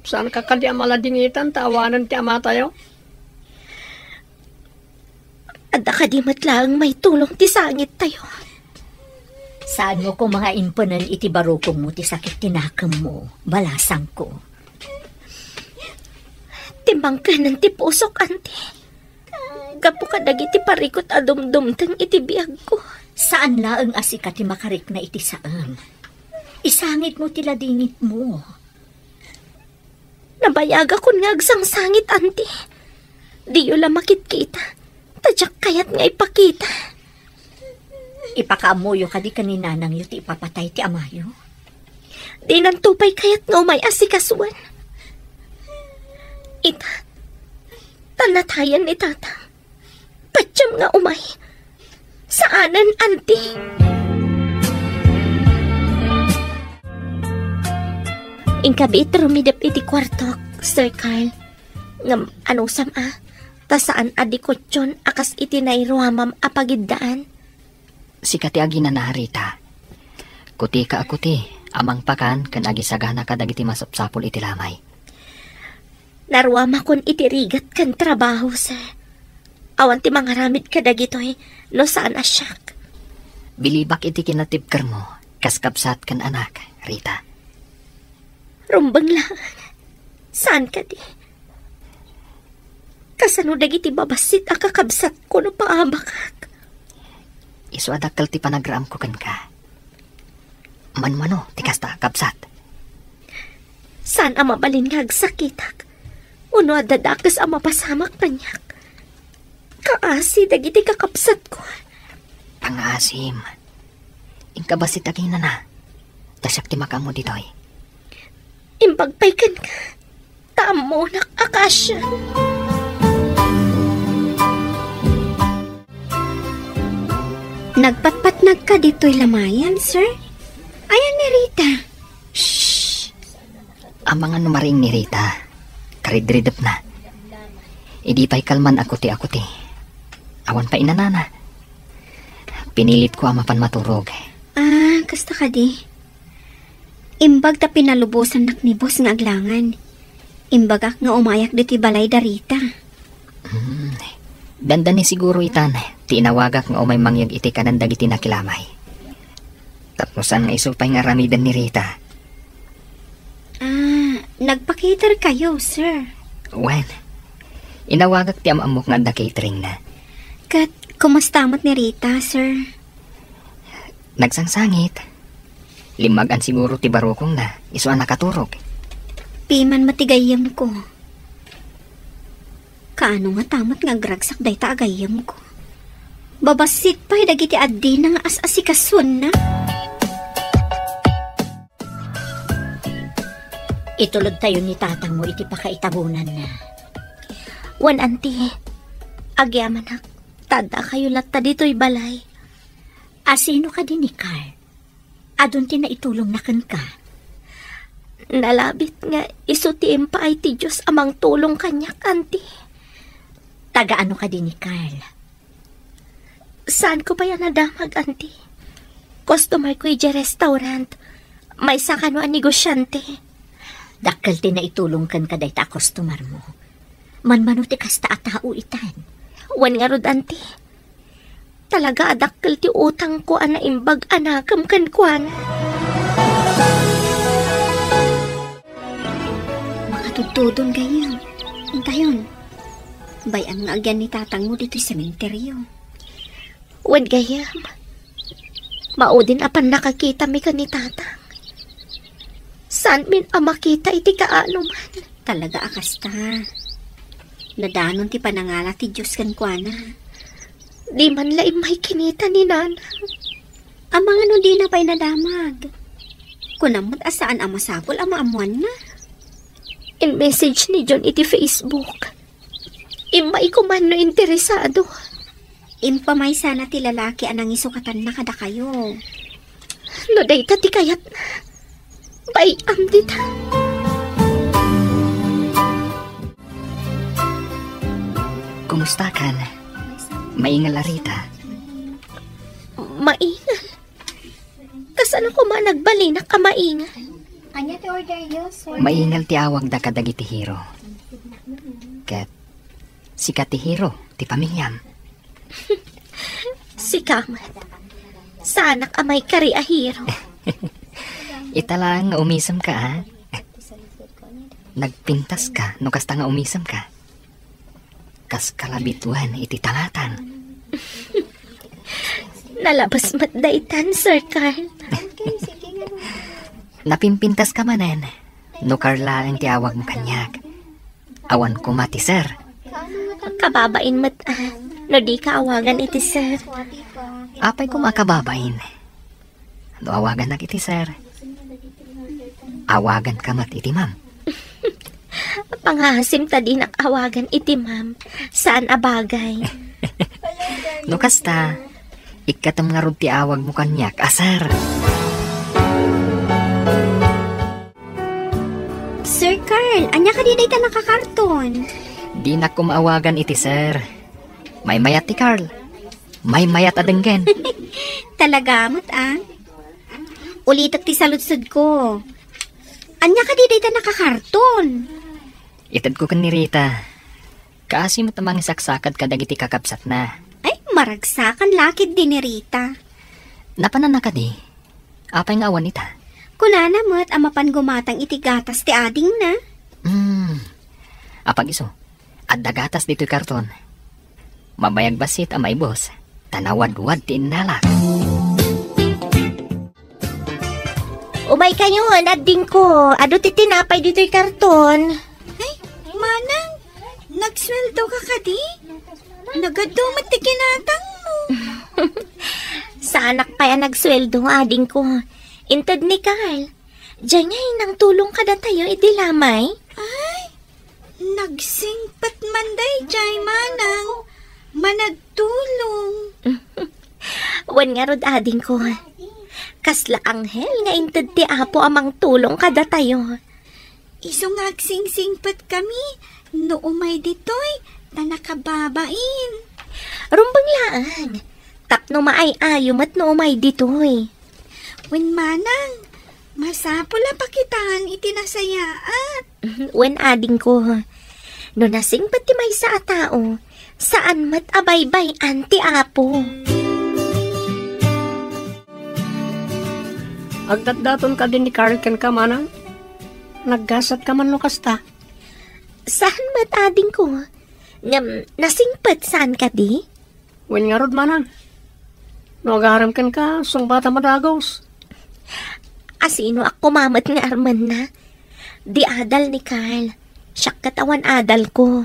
saanka kadi a maladingitan ta awanen ti amatayo? Adda kadi met laeng maitulong ti sangit tayo? Saanmo koma nga impenen iti barukongmo ti sakit ti nakemmo, balasangko. Timbangkenen ti pusok, anti. Gapu kadagiti parikut a dumdumteng iti biagko. Saan laeng a sika ti makarikna iti saem. Isangitmo ti ladingitmo. Nabayagakon nga agsangsangit, anti. Diyo la makitkita, ta diak kayat nga ipakita. Ipakaammoyo kadi ken ni nanangyo ti ipapatay ti amayo? Dinanto pay kayat nga umay asikasuen. Ita, ta natayen ni Tatang. Patiem nga umay. Saanen, anti. Inka biit rumidep iti kuartok, Sir Carl. Ngem anusam a, ta saan a dikutyon a kas iti nairuamam a pagiddaan. Sika ti aginana, Rita. Kutika a kuti a mangpakan ken agisagana kadagiti masapsapul iti lamay. Naruamakon iti rigat ken trabaho, sir. Awan ti mangaramid kadagitoy no saan a siak. Bilibak iti kinatibkermo kas kabsat ken anak, Rita. Rumbeng laeng. Saan kadi? Kasano dagiti babassit a kakabsatko no paabakak? Isu a dakkel ti panagraamko kenka. Manmano ti kasta, kabsat? Saan a mabalin nga agsakitak, wenno adda dakes a mapasamak kaniak. Kaasi dagiti kakabsatko. Pangaasim. Inka bassit aginana. Ta siak ti makaammo ditoy. Imbag pay kenka, ta ammonak a kaasian. Nagpatpatnagka ditoy lamayan, sir? Ayan ni Rita. Shh! Amangan no maring ni Rita. Karidridepna. Idi pay kalman a kuti a kuti. Awan pay inanana. Pinilitko a mapan maturog. Ah, kasta kadi. Imbag ta pinalubosannak ni boss nga aglangan. Imbagak nga umayak ditoy balay da Rita. Hmm. Dandani siguro itan ti inawagak nga umay mangyeg iti kanan dagiti nakilamay. Tapno saan nga isu pay nga aramiden ni Rita. Ah, nagpa-cater kayo, sir? Wen, inawagak ti am-ammok nga adda cateringna. Ket kumusta met ni Rita, sir? Nagsangsangit. Limmagan siguro ti barukongna, isu a nakaturog. Piman met ti gayyemko. Kaano ngata met nga agragsak dayta a gayyemko? Babassit pay dagiti addina nga as-asikasuenna. Itulodtayo ni tatangmo iti pakaitabonanna. Wen, anti, agyamanak, ta addakayo latta ditoy balay. A sino kadi ni Carl? Adun ti naitulongna kenka? Nalabit nga isu ti impaay ti Dios a mangtulong kaniak, anti. Taga ano kadi ni Carl? Saanko pay a nadamag, anti. Customer ko idiay restaurant. Maysa kano a negosyante. Dakkel ti naitulong kenka dayta a customer mo. Manmano ti kasta a tao itan. Wen ngarud, anti. Talaga a dakkel ti utangko a naimbag a nakem kenkuana. Makatudtudon gayyem. Intayon. Bay-am nga agyan ni tatangmo ditoy sementeryo. Wen gayyem. Maudin a pannakakitami ken ni tatang. Saanmin a makita iti kaanoman. Talaga a kasta. Nadanon ti panangala ti Dios kenkuana. Di man la immay kinita ni nanang. Amangan no dina pay nadamag. Kunam met a saan a masapul a maammoanna. In-message ni John iti Facebook. Immay ko man no interesado. Impamaysana ti lalaki a nangisokatanna kadakayo. No dayta ti kayatna, bay-am dita. Kumusta kan? Maingal a Rita? Maingal. Kasano koma nagbalinak a maingal? Ania ti order yo, sir? Maingal ti awagda kadagiti hero. Ket sika ti hero ti pamiliam. Sika met. Saanak a maikari a hero. Ita laeng nga umisemka, a? Nagpintaska no kasta nga umisemka. Kas kalabituen iti talatang. Nalabes met daytan, Sir Carl. Napimpintaska manen, no Carl laeng ti awagmo kaniak. Awan koma ti sir. Kababain met, a, no dika awagan iti sir. Apay koma a kababain? No awagannak iti sir, awaganka met iti ma'am. Pangaasim ta dinak awagan iti ma'am. Saan a bagay. No kasta, ikkatem ngarud ti awagmo kaniak a sir. Sir Carl, ania kadi dayta nakakarton? Dinak koma awagan iti sir. Maymayat ti Carl. Maymayat a denggen. Talaga met, a? Ulitek ti saludsodko. Ania kadi dayta nakakarton? Itedko ken ni Rita. Kaasi met a mangisaksakad kadagiti kakabsatna. Ay, maragsakan la ketdi ni Rita. Napananna kadi? Apay nga awan ita? Kunana met a mapan gumatang iti gatas ti adingna. Hmm. Apag-isu, adda gatas ditoy karton. Mabayag bassit a maibus, ta nawadwad ti innalak. Umaykayon, adingko. Adu ti tinapay ditoy karton. Ay, manang, nagsueldo ka kadi? Nagadu met ti kinatangmo. Saanak pay a nagsueldo, adingko. Inted ni Carl. Diay ngay nangtulong kadatayo idi lamay? Ay, nagsingpet man daydiay, manang. Managtulong. Wen ngarud, adingko. Kasla anghel nga inted ti Apo a mangtulong kadatayo. Isu nga agsingsingpetkami no umay ditoy ta nakababain. Rumbeng laeng. Tapno maay-ayo met no umay ditoy. Wen manang, masapul a pakitaan iti nasayaat. Wen adingko, no nasingpet ti maysa a tao, saan met a baybay-an ti Apo. Agdatdaton kadi ni Carl kenka, manang? Naggasatka man no kasta? Saan met adingko. Ngem nasingpet saan kadi? Wen ngarud, manang. No agarem kenka, sungbatam a dagus. Asinoak koma met nga armenna? Di adal ni Carl. Siak ket awan adalko.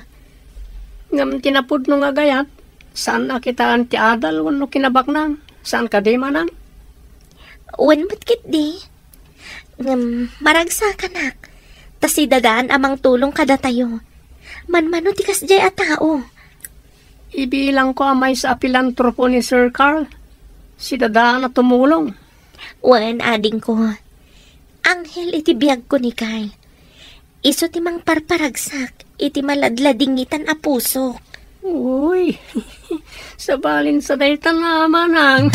Ngem ti napudno nga agayat, saan a kitaan ti adal wenno kinabaknang. Saan kadi, manang? Wen met ketdi. Ngem maragsakanak, ta sidadaan a mangtulong kadatayo. Manmano ti kasdiay a tao. Ibilangko a maysa a pilantropo ni Sir Carl. Sidadaan a tumulong. Wen, adingko. Anghel iti biagko ni Carl. Isu ti mangparparagsak iti maladladingitan a pusok. Uy, sabalin sa dayta nga, manang.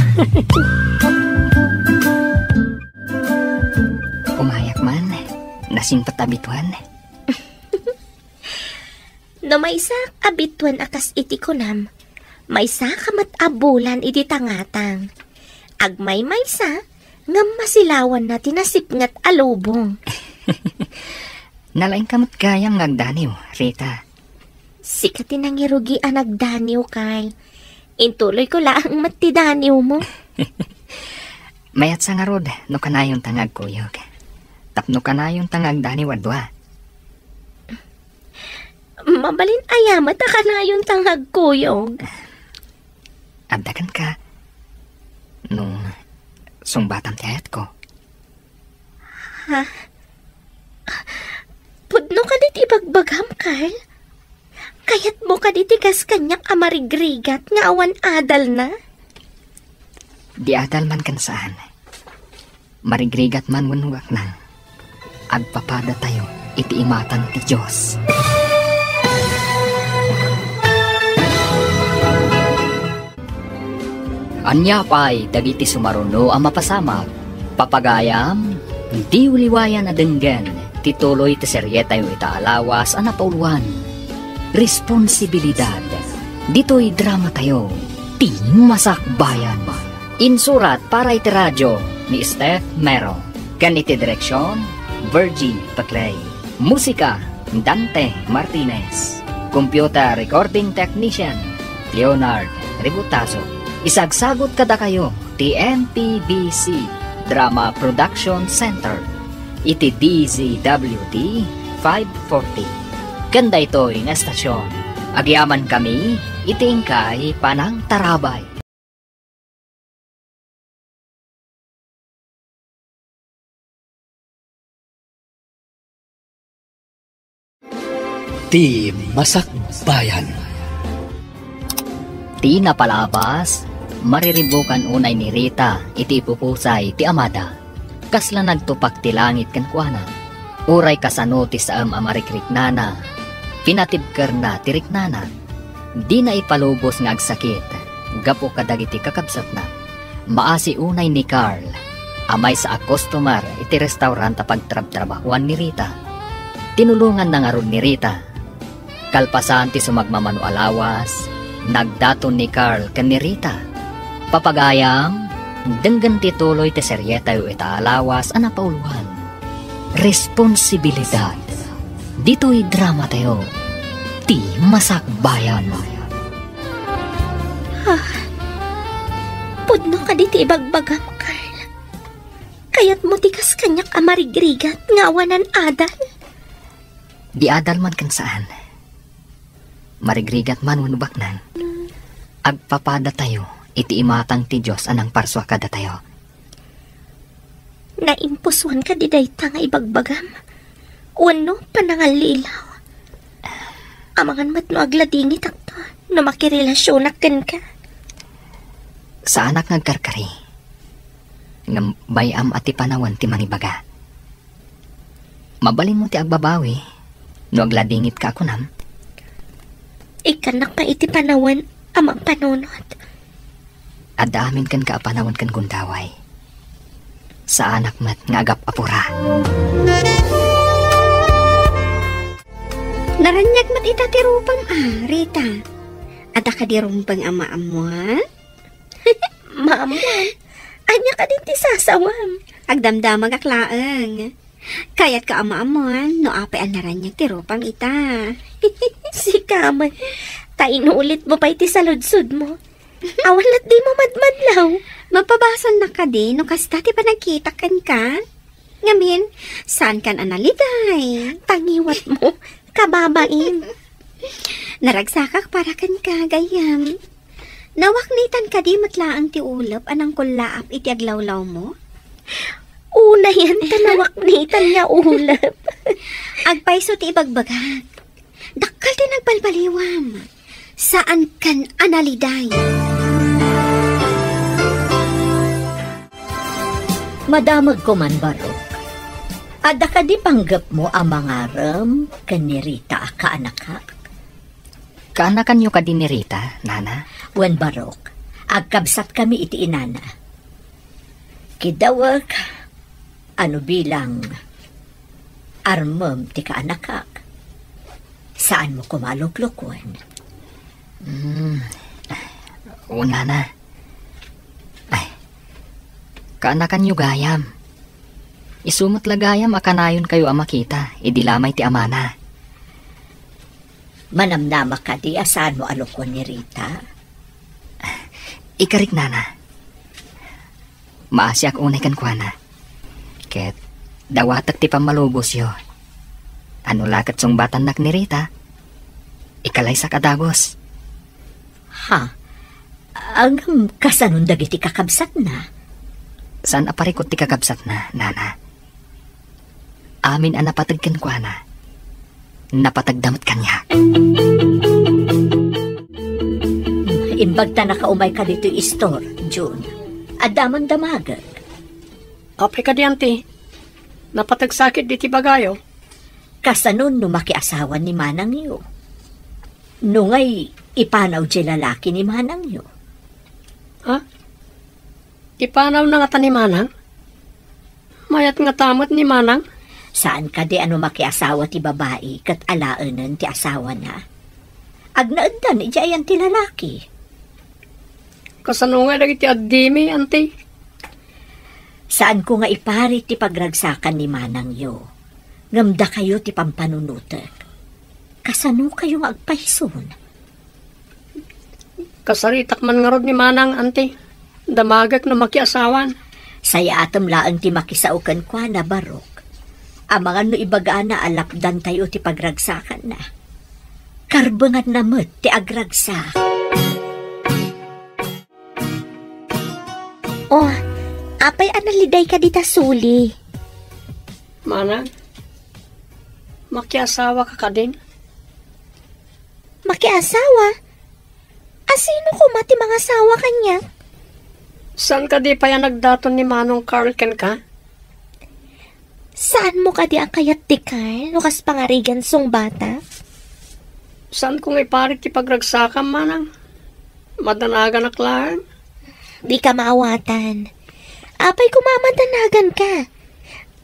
Umayak man, nasingpet a bituen. No maysa a bituen a kas iti kunam, maysa ka met a bulan iti tangatang. Agmaymaysa, ngem masilawanna ti nasipnget a lubong. Nalaingka met gayam nga agdaniw, Rita. Sika ti nangirugi a nagdaniw, Carl. Intuloyko laeng met ti daniwmo. Mayatsa ngarud no kanayonta nga agkuyog. Tapno kanayonta nga agdaniw a dua. Mabalin aya met a kanayonta nga agkuyog? Adda kenka, no sungbatam ti ayatko. Ha? Pudno kadi ti ibagbagam, Carl? Kayatmo kadi ti kas kaniak a marigrigat nga awan adalna? Di adal man ken saan. Marigrigat man wenno baknang, agpapadatayo iti imatang ti Dios. Ania pay dagiti sumaruno a mapasamak? Papagayam, diyo liwayan a denggen ti tuloy ti serietayo ita a lawas a napauloan. Responsibilidad. Ditoy dramatayo, ti Masakbayan. Insurat para iti radio ni Steph Mero, ken iti direksion, Virgie Paclay. Musika, Dante Martinez. Computer recording technician, Leonard Ributaso. Isagsagut kadakayo ti M P B C Drama Production Center iti D Z W T five forty. Ken daytoy nga estasion, agyamankami iti inkay panangtarabay. Ti Masakbayan. Ti napalabas, mariribukan unay ni Rita iti ipupusay ti amada. Kasla nagtupak ti langit kenkuana. Uray kasano ti saem a marikriknana, pinatibkerna ti riknana. Dina ipalubos nga agsakit gapu kadagiti kakabsatna. Maasi unay ni Carl a maysa a customer iti restaurant a pagtrabtrabahoan ni Rita. Tinulonganna ngarud ni Rita. Kalpasan ti sumagmamano a lawas, nagdaton ni Carl ken ni Rita. Papagayam, denggen ti tuloy ti serietayo ita a lawas a napauloan. Responsibilidad. Ditoy dramatayo, ti Masakbayan. Ah, pudno kadi ti ibagbagam, Carl? Kayatmo ti kas kaniak a marigrigat nga awanan adal? Di adal man ken saan. Marigrigat man wenno baknang, agpapadatayo iti imatang ti Dios a nangparsua kadatayo. Naimposuan kadi dayta nga ibagbagam? Wenno panangallilaw? Amangan met no agladingitakto no makirelasionak kenka. Saanak nga agkarkari. Ngem bay-am a ti panawen ti mangibaga. Mabalinmo ti agbabawi no agladingitka a kunam. Ikkannak pay iti panawen a mangpanunot. Adda amin kenka a panawen ken gundaway. Saanak met nga agap-apura. Naraniag met ita ti rupam, a, Rita. Adda kadi rumbeng a maammuan? Maammuan? Ania kadin ti sasawam? Agdamdamagak laeng. Kayatka a maammuan no apay a naraniag ti rupam ita. Sika man, ta inulitmo pay ti saludsodmo. Awan lat dimo madmadlaw. Mapabasolnak kadi no kasta ti panagkitak kenka? Ngamin, saankan a naliday? Tangiwatmo, kababain. Naragsakak para kenka, gayyem. Nawaknitan kadi met laeng ti ulep a nangkullaap iti aglawlawmo? Unayen ta nawaknitan nga ulep. Agpayso ti ibagbagak. Dakkel ti nagbalbaliwam. Saankan a naliday. Madamagko man, Barok. Adda kadi panggepmo a mangarem ken ni Rita a kaanakak? Kaanakanyo kadi ni Rita, Nana? Wen, Barok, agkabsatkami iti inana. Kiddawek, ano bilang armem ti kaanakak? Saanmo koma a luklukuen. Hmm. O, Nana. Ay, kaanakanyo gayam. Isu met la gayam a kanayonkayo a makita idi la umay ti amana. Manamnamak kadi a saanmo a lukuen ni Rita? Ikarik, Nana. Maasiak unay kenkuana. Ket dawatek ti pammalubosyo. Ano la ket sungbatannak ni Rita, ikalaysak a dagus. Ha? Ngem kasanon dagiti kakabsatna? Saan a parikut ti kakabsatna, Nana. Amin a napateg kenkuana, napategda met kaniak. Imbagtanaka umayka ditoy istor, June. Adda man damagek. Apay kadi, anti? Napategsakit diti bagayo. Kasano no makiasawa ni manangyo? No ngay, ipanaw diay lalaki ni manangyo? Ha? Ipanawna ngata ni manang? Mayat ngata met ni manang? Saan kadi a no makiasawa ti babai ket alaenen ti asawana? Agnaeddan idiay ayan ti lalaki. Kasano ngay dagiti addimi, anti? Saanko nga iparit ti pagragsakan ni manangyo, ngem dakayo ti pampanunotek. Kasanokayo nga agpayson? Kasaritak man ngarud ni manang, anti. Damagek no makiasawan. Sayatem laeng ti makisao kenkuana, Barok. Amangan no ibagana a lapdantayo ti pagragsakanna. Karbenganna met ti agragsak. Oh, apay a naliday kadi ta suli? Manang, makiasawaka kadin? Makiasawa? A sino koma ti mangasawa kaniak? Saan kadi pay a nagdaton ni Manong Carl kenka? Saanmo kadi a kayat ti Carl no kas pangarigan sungbatak? Saanko nga iparit ti pagragsakam, manang. Madanaganak laeng. Dika maawatan. Apay koma a madanaganka?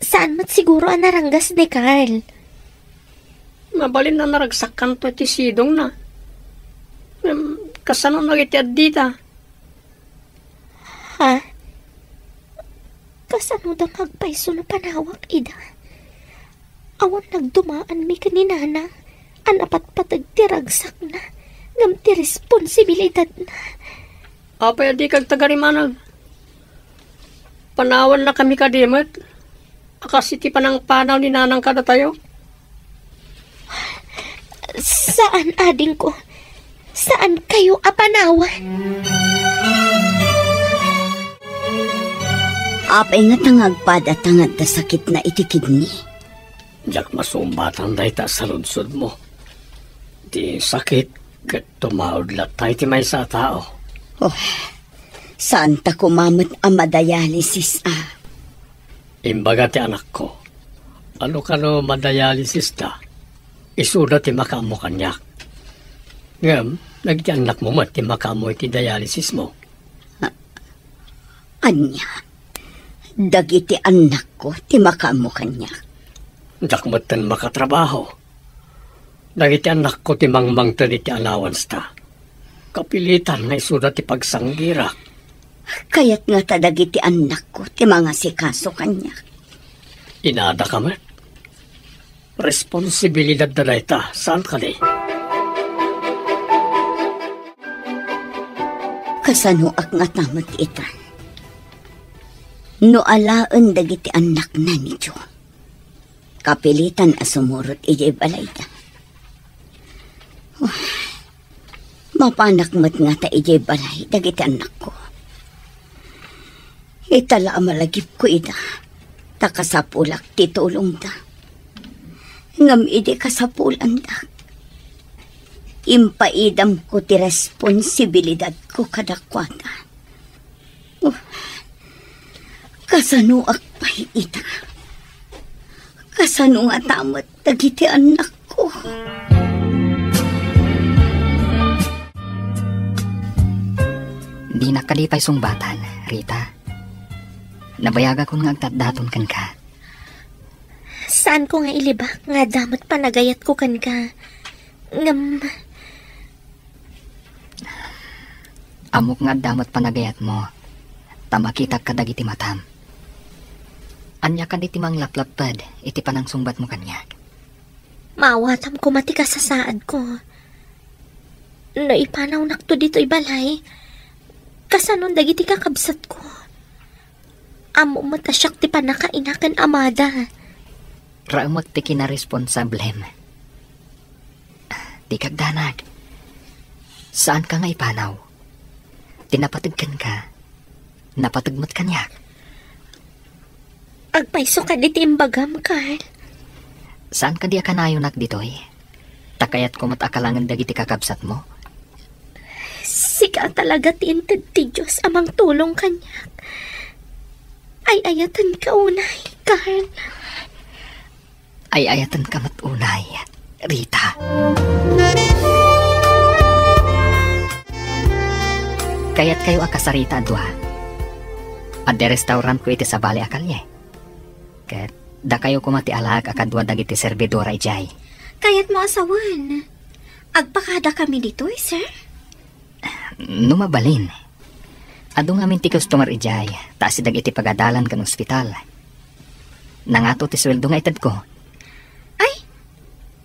Saan met siguro a naranggas ni Carl? Mabalin a naragsakkanto iti sidongna. Ngem, kasano dagiti addita? Ha? Kasanoda nga agpayso no panawak ida? Awan nagdumaanmi ken ni Nana a napatpateg ti ragsakna ngem ti responsibilidadna. Apay a dika agtagari, manang? Panawannakami kadi met a kas iti panangpanaw ni Nanang kadatayo? Saan, adingko. Saankayo a panawan. Apay ngata nga agpada ta nga adda sakitna iti kidney? Diak masumbatan dayta a saludsodmo. Ti sakit ket tumaud latta iti maysa a tao. Oh, saanta koma met a madialysis, a. Imbaga ti anakko, ano kano madialysis da, isuda ti makaammo kaniak. Ngem, dagiti annakmo met ti makaammo iti dialysismo. Ania? Dagiti annakko ti makaammo kaniak? Diak metten makatrabaho. Dagiti annakko ti mangmangted iti allowance-ta. Kapilitan nga isuda ti pagsanggirak. Kayat ngata dagiti annakko ti mangasikaso kaniak. Inadaka met. Responsibilidadda dayta, saan kadi? Kasanoak ngata met ita? No alaen dagiti annakna ni Joe, kapilitan a sumurot idiay balayda. Mapanak met ngata idiay balay dagiti annakko. Ita la a malagipko ida, ta kasapulak ti tulongda. Ngem idi kasapulandak, impaidamko ti responsibilidadko kadakuada. Oh, kasanoak pay ita? Kasano ngata met dagiti annakko? Dinak kadi pay sungbatan, Rita. Nabayagakon nga agtatdaton kenka. Saanko nga ilibak nga adda met panagayatko kenka. Ngem, ammok nga adda met panagayatmo, ta makitak kadagiti matam. Ania kadi ti manglaplapped iti panangsungbatmo kaniak? Maawatam koma ti kasasaadko. No ipanawnakto ditoy balay, kasanon dagiti kakabsatko? Ammom met a siak ti pannakaina ken amada. Raemek ti kinaresponsablem. Dika agdanag. Saanka nga ipanaw. Ti napateg kenka, napateg met kaniak. Agpayso kadi ti imbagam, Carl? Saan kadi a kanayonak ditoy? Ta kayatko met a kalangen dagiti kakabsatmo. Sika talaga ti inted ti Dios a mangtulong kaniak. Ay-ayatenka unay, Carl. Ay-ayatenka met unay, Rita. Kayatkayo a kasarita a dua? Adda restaurantko iti sabali a kalye. Ket dakayo koma ti alaek a kadua dagiti servidora idiay. Kayatmo a sawen, agpakadakami ditoy, sir? No mabalin. Adu ngamin ti customer idiay, ta asideg iti pagadalan ken ospital. Nangato ti sueldo nga itedko. Ay,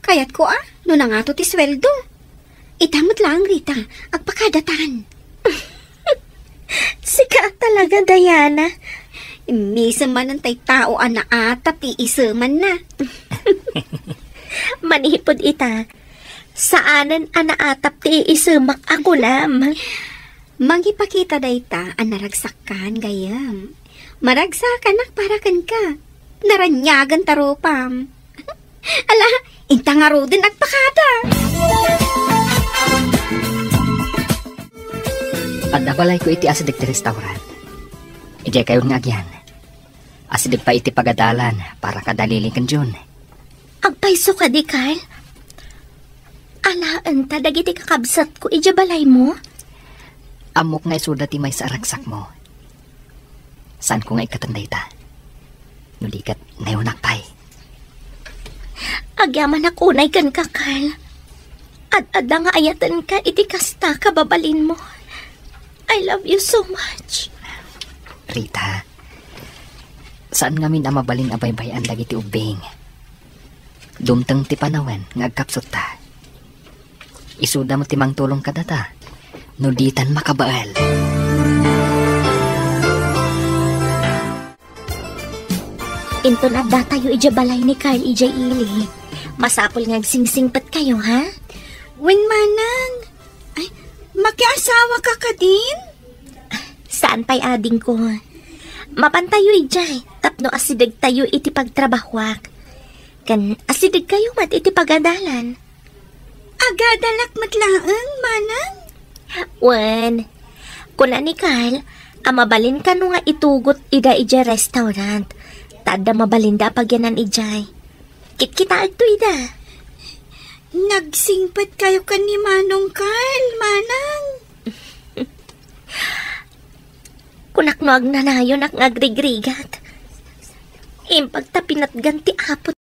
kayatko a, no nangato ti sueldo. Ita met laeng, Rita, agpakadatan. Sika talaga, Diana. Immisen manen tay tao a naatap ti iisemanna. Manipud ita, saanen a naatap ti iisemak a kunam. Mangipakita dayta a naragsakkan, gayyem. Maragsakanak para kenka. Naraniagen ta rupam. Ala, inta ngaruden agpakada. Adda balayko iti asideg ti restaurant. Idiay kayon nga agian. Asideg pay iti pagadalan para kada Lily ken Jun. Agpayso kadi, Carl? Alaenta dagiti kakabsatko idiay balaymo? Ammok nga isuda ti maysa a ragsakmo. Saanko nga ikkaten dayta. No di ket, nayonak pay. Agyamanak unay kenka, Carl. Ad-adda nga ayatenka iti kasta kababalinmo. I love you so much. Rita, saan ngamin a mabalin a baybay-an dagiti ubbing. Dumteng ti panawen nga agkapsutta. Isuda met ti mangtulong kadata no ditan makabael. Inton addatayo idiay balay ni Carl idiay ili, masapul nga agsingsingpetkayo, ha? Wen, manang. Ay, makiasawaka kadin? Saan pay, adingko. Mapantayo idiay tapno asidegtayo iti pagtrabahoak. Ken asidegkayo met iti pagadalan. Agadalak met laeng, manang? Wen, kuna ni Carl a mabalin kano nga itugot ida idiay restaurant, ta adda mabalinda a pagyanan idiay. Kitkitaekto ida. Nagsingpet kayo ken ni Manong Carl, Manang. Kunak no agnanayonak nga agrigrigat. Imbag ta pinatgan ti Apo